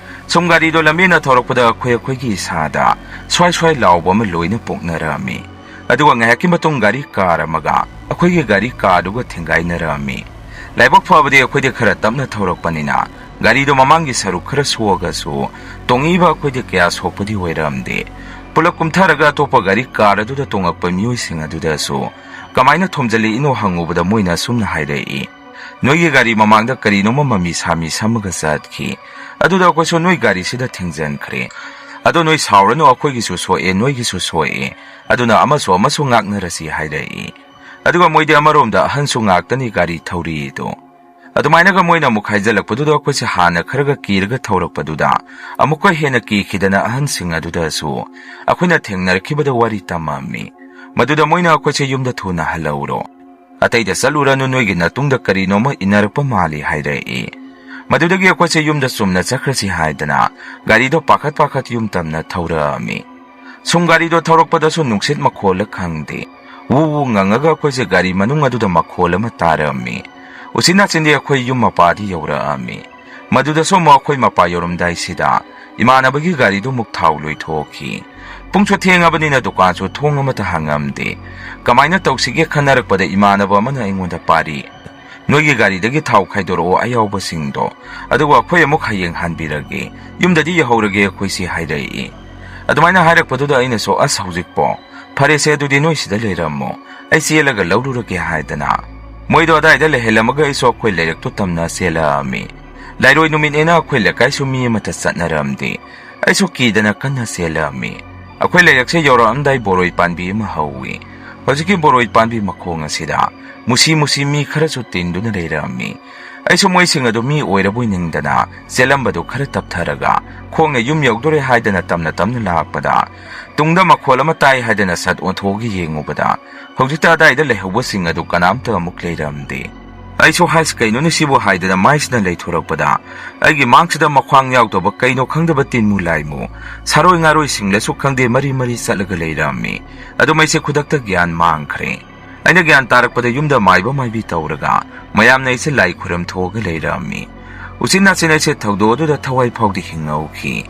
ꯁꯨꯝ ꯒꯥꯔꯤꯗꯣ ꯂꯝꯕꯦꯟꯅ ꯊꯧꯔꯛꯄꯗ ꯑꯩꯈꯣꯏ ꯑꯩꯈꯣꯏꯒꯤ ꯏꯁꯥꯗ ꯁ꯭ꯋꯥꯏ ꯁ꯭ꯋꯥꯏ ꯂꯥꯎꯕ ꯑꯃ ꯂꯣꯏꯅ ꯄꯣꯛꯅꯔꯛꯑꯝꯃꯤ꯫ ꯑꯗꯨꯒ ꯉꯥꯏꯍꯥꯛꯀꯤ ꯃꯇꯨꯡ ꯒꯥꯔꯤ ꯀꯥꯔ ꯑꯃꯒ ꯑꯩꯈꯣꯏꯒꯤ ꯒꯥꯔꯤ ꯀꯥꯔꯗꯨꯒ ꯊꯦꯡꯒꯥꯏꯅꯔꯛꯑꯝꯃꯤ꯫ ꯂꯥꯏꯕꯛ ꯐꯕꯗꯤ ꯑꯩꯈꯣꯏꯗꯤ ꯈꯔ ꯇꯞꯅ ꯊꯧꯔꯛꯄꯅꯤꯅ ꯒꯥꯔꯤꯗꯣ ꯃꯃꯥꯡꯒꯤ ꯁꯔꯨꯛ ꯈꯔ ꯁꯣꯛꯑꯒꯁꯨ ꯇꯣꯡꯉꯛꯏꯕ ꯑꯩꯈꯣꯏꯗꯤ ꯀꯌꯥ ꯁꯣꯛꯄꯗꯤ ꯑꯣꯏꯔꯝꯗꯦ꯫ ꯄꯨꯂꯞ ꯀꯨꯝꯊꯔꯒ ꯑꯇꯣꯞꯄ ꯒꯥꯔꯤ ꯀꯥꯔ ꯑꯗꯨꯗ ꯇꯣꯡꯉꯛꯄ ꯃꯤꯑꯣꯏꯁꯤꯡ ꯑꯗꯨꯗꯁꯨ ꯀꯃꯥꯏꯅ ꯊꯣꯝꯖꯤꯜꯂꯛꯏꯅꯣ ꯍꯪꯉꯨꯕꯗ ꯃꯣꯏꯅ ꯑꯁꯨꯝꯅ ꯍꯥꯏꯔꯛꯏ, "ꯅꯣꯏꯒꯤ ꯒꯥꯔꯤ ꯃꯃꯥꯡꯗ ꯀꯔꯤꯅꯣꯃ ꯃꯃꯤ ꯁꯥꯃꯤ ꯁꯝꯃꯒ ꯆꯠꯈꯤ꯫ ꯑꯗꯨꯗ ꯑꯩꯈꯣꯏꯁꯨ ꯅꯣꯏ ꯒꯥꯔꯤꯁꯤꯗ ꯊꯦꯡꯖꯤꯟꯈ꯭ꯔꯦ꯫ ꯑꯗꯣ ꯅꯣꯏ ꯁꯥꯎꯔꯅꯨ, ꯑꯩꯈꯣꯏꯒꯤꯁꯨ ꯁꯣꯛꯑꯦ, ꯅꯣꯏꯒꯤꯁꯨ ꯁꯣꯛꯑꯦ꯫ ꯑꯗꯨꯅ ꯑꯃꯁꯨ ꯑꯃꯁꯨ ꯉꯥꯛꯅꯔꯁꯤ ꯍꯥꯏꯔꯛꯏ꯫ ꯑꯗꯨꯒ ꯃꯣꯏꯗꯤ ꯑꯃꯔꯣꯝꯗ ꯑꯍꯟꯁꯨ ꯉꯥꯛꯇꯅꯤ ꯒꯥꯔꯤ ꯊꯧꯔꯤꯗꯣ꯫ ꯑꯗꯨꯃꯥꯏꯅꯒ ꯃꯣꯏꯅ ꯑꯃꯨꯛ ꯍꯥꯏꯖꯜꯂꯛꯄꯗꯨꯗ ꯑꯩꯈꯣꯏꯁꯦ ꯍꯥꯟꯅ ꯈꯔꯒ ꯀꯤꯔꯒ ꯊꯧꯔꯛꯄꯗꯨꯗ ꯑꯃꯨꯛꯀ ꯍꯦꯟꯅ ꯀꯤꯈꯤꯗꯅ ꯑꯍꯟꯁꯤꯡ ꯑꯗꯨꯗꯁꯨ ꯑꯩꯈꯣꯏꯅ ꯊꯦꯡꯅꯔꯛꯈꯤꯕꯗ ꯋꯥꯔꯤ ꯇꯝꯃꯝꯃꯤ꯫ ꯃꯗꯨꯗ ꯃꯣꯏꯅ ꯑꯩꯈꯣꯏꯁꯦ ꯌꯨꯝꯗ ꯊꯨꯅ ꯍꯜꯂꯧꯔꯣ, ꯑꯇꯩꯗ ꯆꯠꯂꯨꯔꯅꯨ, ꯅꯣꯏꯒꯤ ꯅꯇꯨꯡꯗ ꯀꯔꯤꯅꯣꯃ ꯏꯟꯅꯔꯛꯄ ꯃꯥꯜꯂꯤ ꯍꯥꯏꯔꯛꯏ꯫ ꯃꯗꯨꯗꯒꯤ ꯑꯩꯈꯣꯏꯁꯦ ꯌꯨꯝꯗ ꯆꯨꯝꯅ ꯆꯠꯈ꯭ꯔꯁꯤ ꯍꯥꯏꯗꯅ ꯒꯥꯔꯤꯗꯣ ꯄꯥꯈꯠ ꯄꯥꯈꯠ ꯌꯨꯝ ꯇꯝꯅ ꯊꯧꯔꯛꯑꯝꯃꯤ꯫ ꯁꯨꯝ ꯒꯥꯔꯤꯗꯣ ꯊꯧꯔꯛꯄꯗꯁꯨ ꯅꯨꯡꯁꯤꯠ ꯃꯈꯣꯜꯂ ꯈꯪꯗꯦ, ꯋꯨ ꯋꯨ ꯉꯪꯉꯒ ꯑꯩꯈꯣꯏꯁꯦ ꯒꯥꯔꯤ ꯃꯅꯨꯡ ꯑꯗꯨꯗ ꯃꯈꯣꯜ ꯑꯃ ꯇꯥꯔꯝꯃꯤ꯫ ꯎꯆꯤꯟ ꯅꯥꯆꯤꯟꯗꯤ ꯑꯩꯈꯣꯏ ꯌꯨꯝ ꯃꯄꯥꯗꯤ ꯌꯧꯔꯛꯑꯝꯃꯤ꯫ ꯃꯗꯨꯗꯁꯨ ꯑꯃꯨꯛ ꯑꯩꯈꯣꯏ ꯃꯄꯥ ꯌꯧꯔꯝꯗꯥꯏꯁꯤꯗ ꯏꯃꯥꯟꯅꯕꯒꯤ ꯒꯥꯔꯤꯗꯨ ꯑꯃꯨꯛ ꯊꯥꯎ ꯂꯣꯏꯊꯣꯛꯈꯤ꯫ ꯄꯨꯡꯁꯨ ꯊꯦꯡꯉꯕꯅꯤꯅ ꯗꯨꯀꯥꯟꯁꯨ ꯊꯣꯡ ꯑꯃꯠꯇ ꯍꯥꯡꯉꯝꯗꯦ꯫ ꯀꯃꯥꯏꯅ ꯇꯧꯁꯤꯒꯦ ꯈꯟꯅꯔꯛꯄꯗ ꯏꯃꯥꯟꯅꯕ ꯑꯃꯅ ꯑꯩꯉꯣꯟꯗ ꯄꯥꯔꯤ, "ꯅꯣꯏꯒꯤ ꯒꯥꯔꯤꯗꯒꯤ ꯊꯥꯎ ꯈꯥꯏꯗꯣꯔꯛꯑꯣ ꯑꯌꯥꯎꯕꯁꯤꯡꯗꯣ, ꯑꯗꯨꯒ ꯑꯩꯈꯣꯏ ꯑꯃꯨꯛ ꯍꯌꯦꯡ ꯍꯟꯕꯤꯔꯒꯦ, ꯌꯨꯝꯗꯗꯤ ꯌꯧꯍꯧꯔꯒꯦ ꯑꯩꯈꯣꯏꯁꯤ" ꯍꯥꯏꯔꯛꯏ꯫ ꯑꯗꯨꯃꯥꯏꯅ ꯍꯥꯏꯔꯛꯄꯗꯨꯗ ꯑꯩꯅꯁꯨ, "ꯑꯁ, ꯍꯧꯖꯤꯛꯄꯣ? ꯐꯔꯦꯁꯦ, ꯑꯗꯨꯗꯤ ꯅꯣꯏ ꯁꯤꯗ ꯂꯩꯔꯝꯃꯣ, ꯑꯩ ꯆꯦꯜꯂꯒ ꯂꯧꯔꯨꯔꯒꯦ" ꯍꯥꯏꯗꯅ ꯃꯣꯏꯗꯣ ꯑꯗꯥꯏꯗ ꯂꯩꯍꯜꯂꯝꯃꯒ ꯑꯩꯁꯨ ꯑꯩꯈꯣꯏ ꯂꯩꯔꯛꯇꯨ ꯇꯝꯅ ꯆꯦꯜꯂꯛꯑꯝꯃꯤ꯫ ꯂꯥꯏꯔꯣꯏ ꯅꯨꯃꯤꯠꯅꯦꯅ ꯑꯩꯈꯣꯏ ꯂꯩꯀꯥꯏꯁꯨ ꯃꯤ ꯑꯃꯠꯇ ꯆꯠꯅꯔꯝꯗꯦ꯫ ꯑꯩꯁꯨ ꯀꯤꯗꯅ ꯀꯟꯅ ꯆꯦꯜꯂꯛꯑꯝꯃꯤ꯫ ꯑꯩꯈꯣꯏ ꯂꯩꯔꯛꯁꯦ ꯌꯧꯔꯛꯑꯝꯗꯥꯏ ꯕꯣꯔꯣꯏ ꯄꯥꯟꯕꯤ ꯑꯃ ꯍꯧꯋꯤ꯫ ꯍꯧꯖꯤꯛꯀꯤ ꯕꯣꯔꯣꯏ ꯄꯥꯟꯕꯤ ꯃꯈꯣꯡ ꯑꯁꯤꯗ ꯃꯨꯁꯤ ꯃꯨꯁꯤ ꯃꯤ ꯈꯔꯁꯨ ꯇꯤꯟꯗꯨꯅ ꯂꯩꯔꯝꯃꯤ꯫ ꯑꯩꯁꯨ ꯃꯣꯏꯁꯤꯡ ꯑꯗꯨ ꯃꯤ ꯑꯣꯏꯔꯕꯣꯏ ꯅꯤꯡꯗꯅ ꯆꯦꯜꯂꯝꯕꯗꯨ ꯈꯔ ꯇꯞꯊꯔꯒ ꯈꯣꯡꯅ ꯌꯨꯝ ꯌꯧꯗꯣꯔꯦ ꯍꯥꯏꯗꯅ ꯇꯝꯅ ꯇꯝꯅ ꯂꯥꯛꯄꯗ, ꯇꯨꯡꯗ ꯃꯈꯣꯜ ꯑꯃ ꯇꯥꯏ ꯍꯥꯏꯗꯅ ꯁꯠ ꯑꯣꯟꯊꯣꯛꯑꯒ ꯌꯦꯡꯉꯨꯕꯗ, ꯍꯧꯖꯤꯛꯇ ꯑꯗꯥꯏꯗ ꯂꯩꯍꯧꯕꯁꯤꯡ ꯑꯗꯨ ꯀꯅꯥꯝꯇ ꯑꯃꯨꯛ ꯂꯩꯔꯝꯗꯦ꯫ ꯑꯩꯁꯨ ꯍꯥꯏꯁ, "ꯀꯩꯅꯣꯅꯦ ꯁꯤꯕꯨ?" ꯍꯥꯏꯗꯅ ꯃꯥꯏꯁꯤꯅ ꯂꯩꯊꯣꯔꯛꯄꯗ, ꯑꯩꯒꯤ ꯃꯥꯡꯁꯤꯗ ꯃꯈ꯭ꯋꯥꯡ ꯌꯥꯎꯗꯕ ꯀꯩꯅꯣ ꯈꯪꯗꯕ ꯇꯤꯟꯃꯨ ꯂꯥꯏꯃꯨ, ꯁꯥꯔꯣꯏ ꯉꯥꯔꯣꯏ ꯁꯤꯡꯂꯁꯨ ꯈꯪꯗꯦ, ꯃꯔꯤ ꯃꯔꯤ ꯆꯠꯂꯒ ꯂꯩꯔꯝꯃꯤ꯫ ꯑꯗꯨꯝ ꯑꯩꯁꯦ ꯈꯨꯗꯛꯇ ꯒ꯭ꯌꯥꯟ ꯃꯥꯡꯈ꯭ꯔꯦ꯫ ꯑꯩꯅ ꯒ꯭ꯌꯥꯟ ꯇꯥꯔꯛꯄꯗ ꯌꯨꯝꯗ ꯃꯥꯏꯕ ꯃꯥꯏꯕꯤ ꯇꯧꯔꯒ ꯃꯌꯥꯝꯅ ꯑꯩꯁꯦ ꯂꯥꯏ ꯈꯨꯔꯝ ꯊꯣꯛꯑꯒ ꯂꯩꯔꯝꯃꯤ꯫ ꯎꯆꯤꯟ ꯅꯥꯆꯤꯟ ꯑꯩꯁꯦ ꯊꯧꯗꯣꯛ ꯑꯗꯨꯗ ꯊꯋꯥꯏ ꯐꯥꯎꯗꯤ ꯍꯤꯡꯍꯧꯈꯤ꯫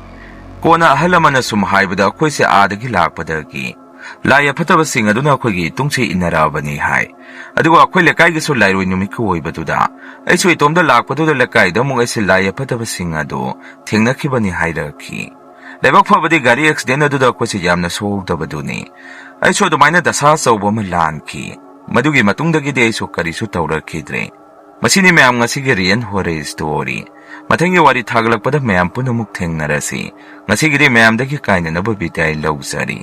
ꯀꯣꯟꯅ ꯑꯍꯜ ꯑꯃꯅ ꯁꯨꯝ ꯍꯥꯏꯕꯗ, ꯑꯩꯈꯣꯏꯁꯦ ꯑꯥꯗꯒꯤ ꯂꯥꯛꯄꯗꯒꯤ ꯂꯥꯏ ꯑꯐꯠꯇꯕꯁꯤꯡ ꯑꯗꯨꯅ ꯑꯩꯈꯣꯏꯒꯤ ꯏꯇꯨꯡꯁꯦ ꯏꯟꯅꯔꯛꯑꯕꯅꯤ ꯍꯥꯏ꯫ ꯑꯗꯨꯒ ꯑꯩꯈꯣꯏ ꯂꯩꯀꯥꯏꯒꯤꯁꯨ ꯂꯥꯏꯔꯣꯏ ꯅꯨꯃꯤꯠꯀ ꯑꯣꯏꯕꯗꯨꯗ ꯑꯩꯁꯨ ꯏꯇꯣꯝꯗ ꯂꯥꯛꯄꯗꯨꯗ ꯂꯩꯀꯥꯏꯗ ꯑꯃꯨꯛ ꯑꯩꯁꯦ ꯂꯥꯏ ꯑꯐꯠꯇꯕꯁꯤꯡ ꯑꯗꯨ ꯊꯦꯡꯅꯈꯤꯕꯅꯤ ꯍꯥꯏꯔꯛꯈꯤ꯫ ꯂꯥꯏꯕꯛ ꯐꯕꯗꯤ ꯒꯥꯔꯤ ꯑꯦꯛꯁꯤꯗꯦꯟ ꯑꯗꯨꯗ ꯑꯩꯈꯣꯏꯁꯦ ꯌꯥꯝꯅ ꯁꯣꯛꯍꯧꯗꯕꯗꯨꯅꯤ꯫ ꯑꯩꯁꯨ ꯑꯗꯨꯃꯥꯏꯅ ꯗꯁꯥ ꯑꯆꯧꯕ ꯑꯃ ꯂꯥꯟꯈꯤ꯫ ꯃꯗꯨꯒꯤ ꯃꯇꯨꯡꯗꯒꯤꯗꯤ ꯑꯩꯁꯨ ꯀꯔꯤꯁꯨ ꯇꯧꯔꯛꯈꯤꯗ꯭ꯔꯦ꯫ ꯃꯁꯤꯅꯤ ꯃꯌꯥꯝ ꯉꯁꯤꯒꯤ ꯔꯤꯌꯦꯟ ꯍꯣꯔꯔ ꯁ꯭ꯇꯣꯔꯤ꯫ ꯃꯊꯪꯒꯤ ꯋꯥꯔꯤ ꯊꯥꯒꯠꯂꯛꯄꯗ ꯃꯌꯥꯝ ꯄꯨꯟꯅ ꯑꯃꯨꯛ ꯊꯦꯡꯅꯔꯁꯤ꯫ ꯉꯁꯤꯒꯤꯗꯤ ꯃꯌꯥꯝꯗꯒꯤ ꯀꯥꯏꯅꯅꯕ ꯕꯤꯗꯥꯏ ꯂꯧꯖꯔꯤ꯫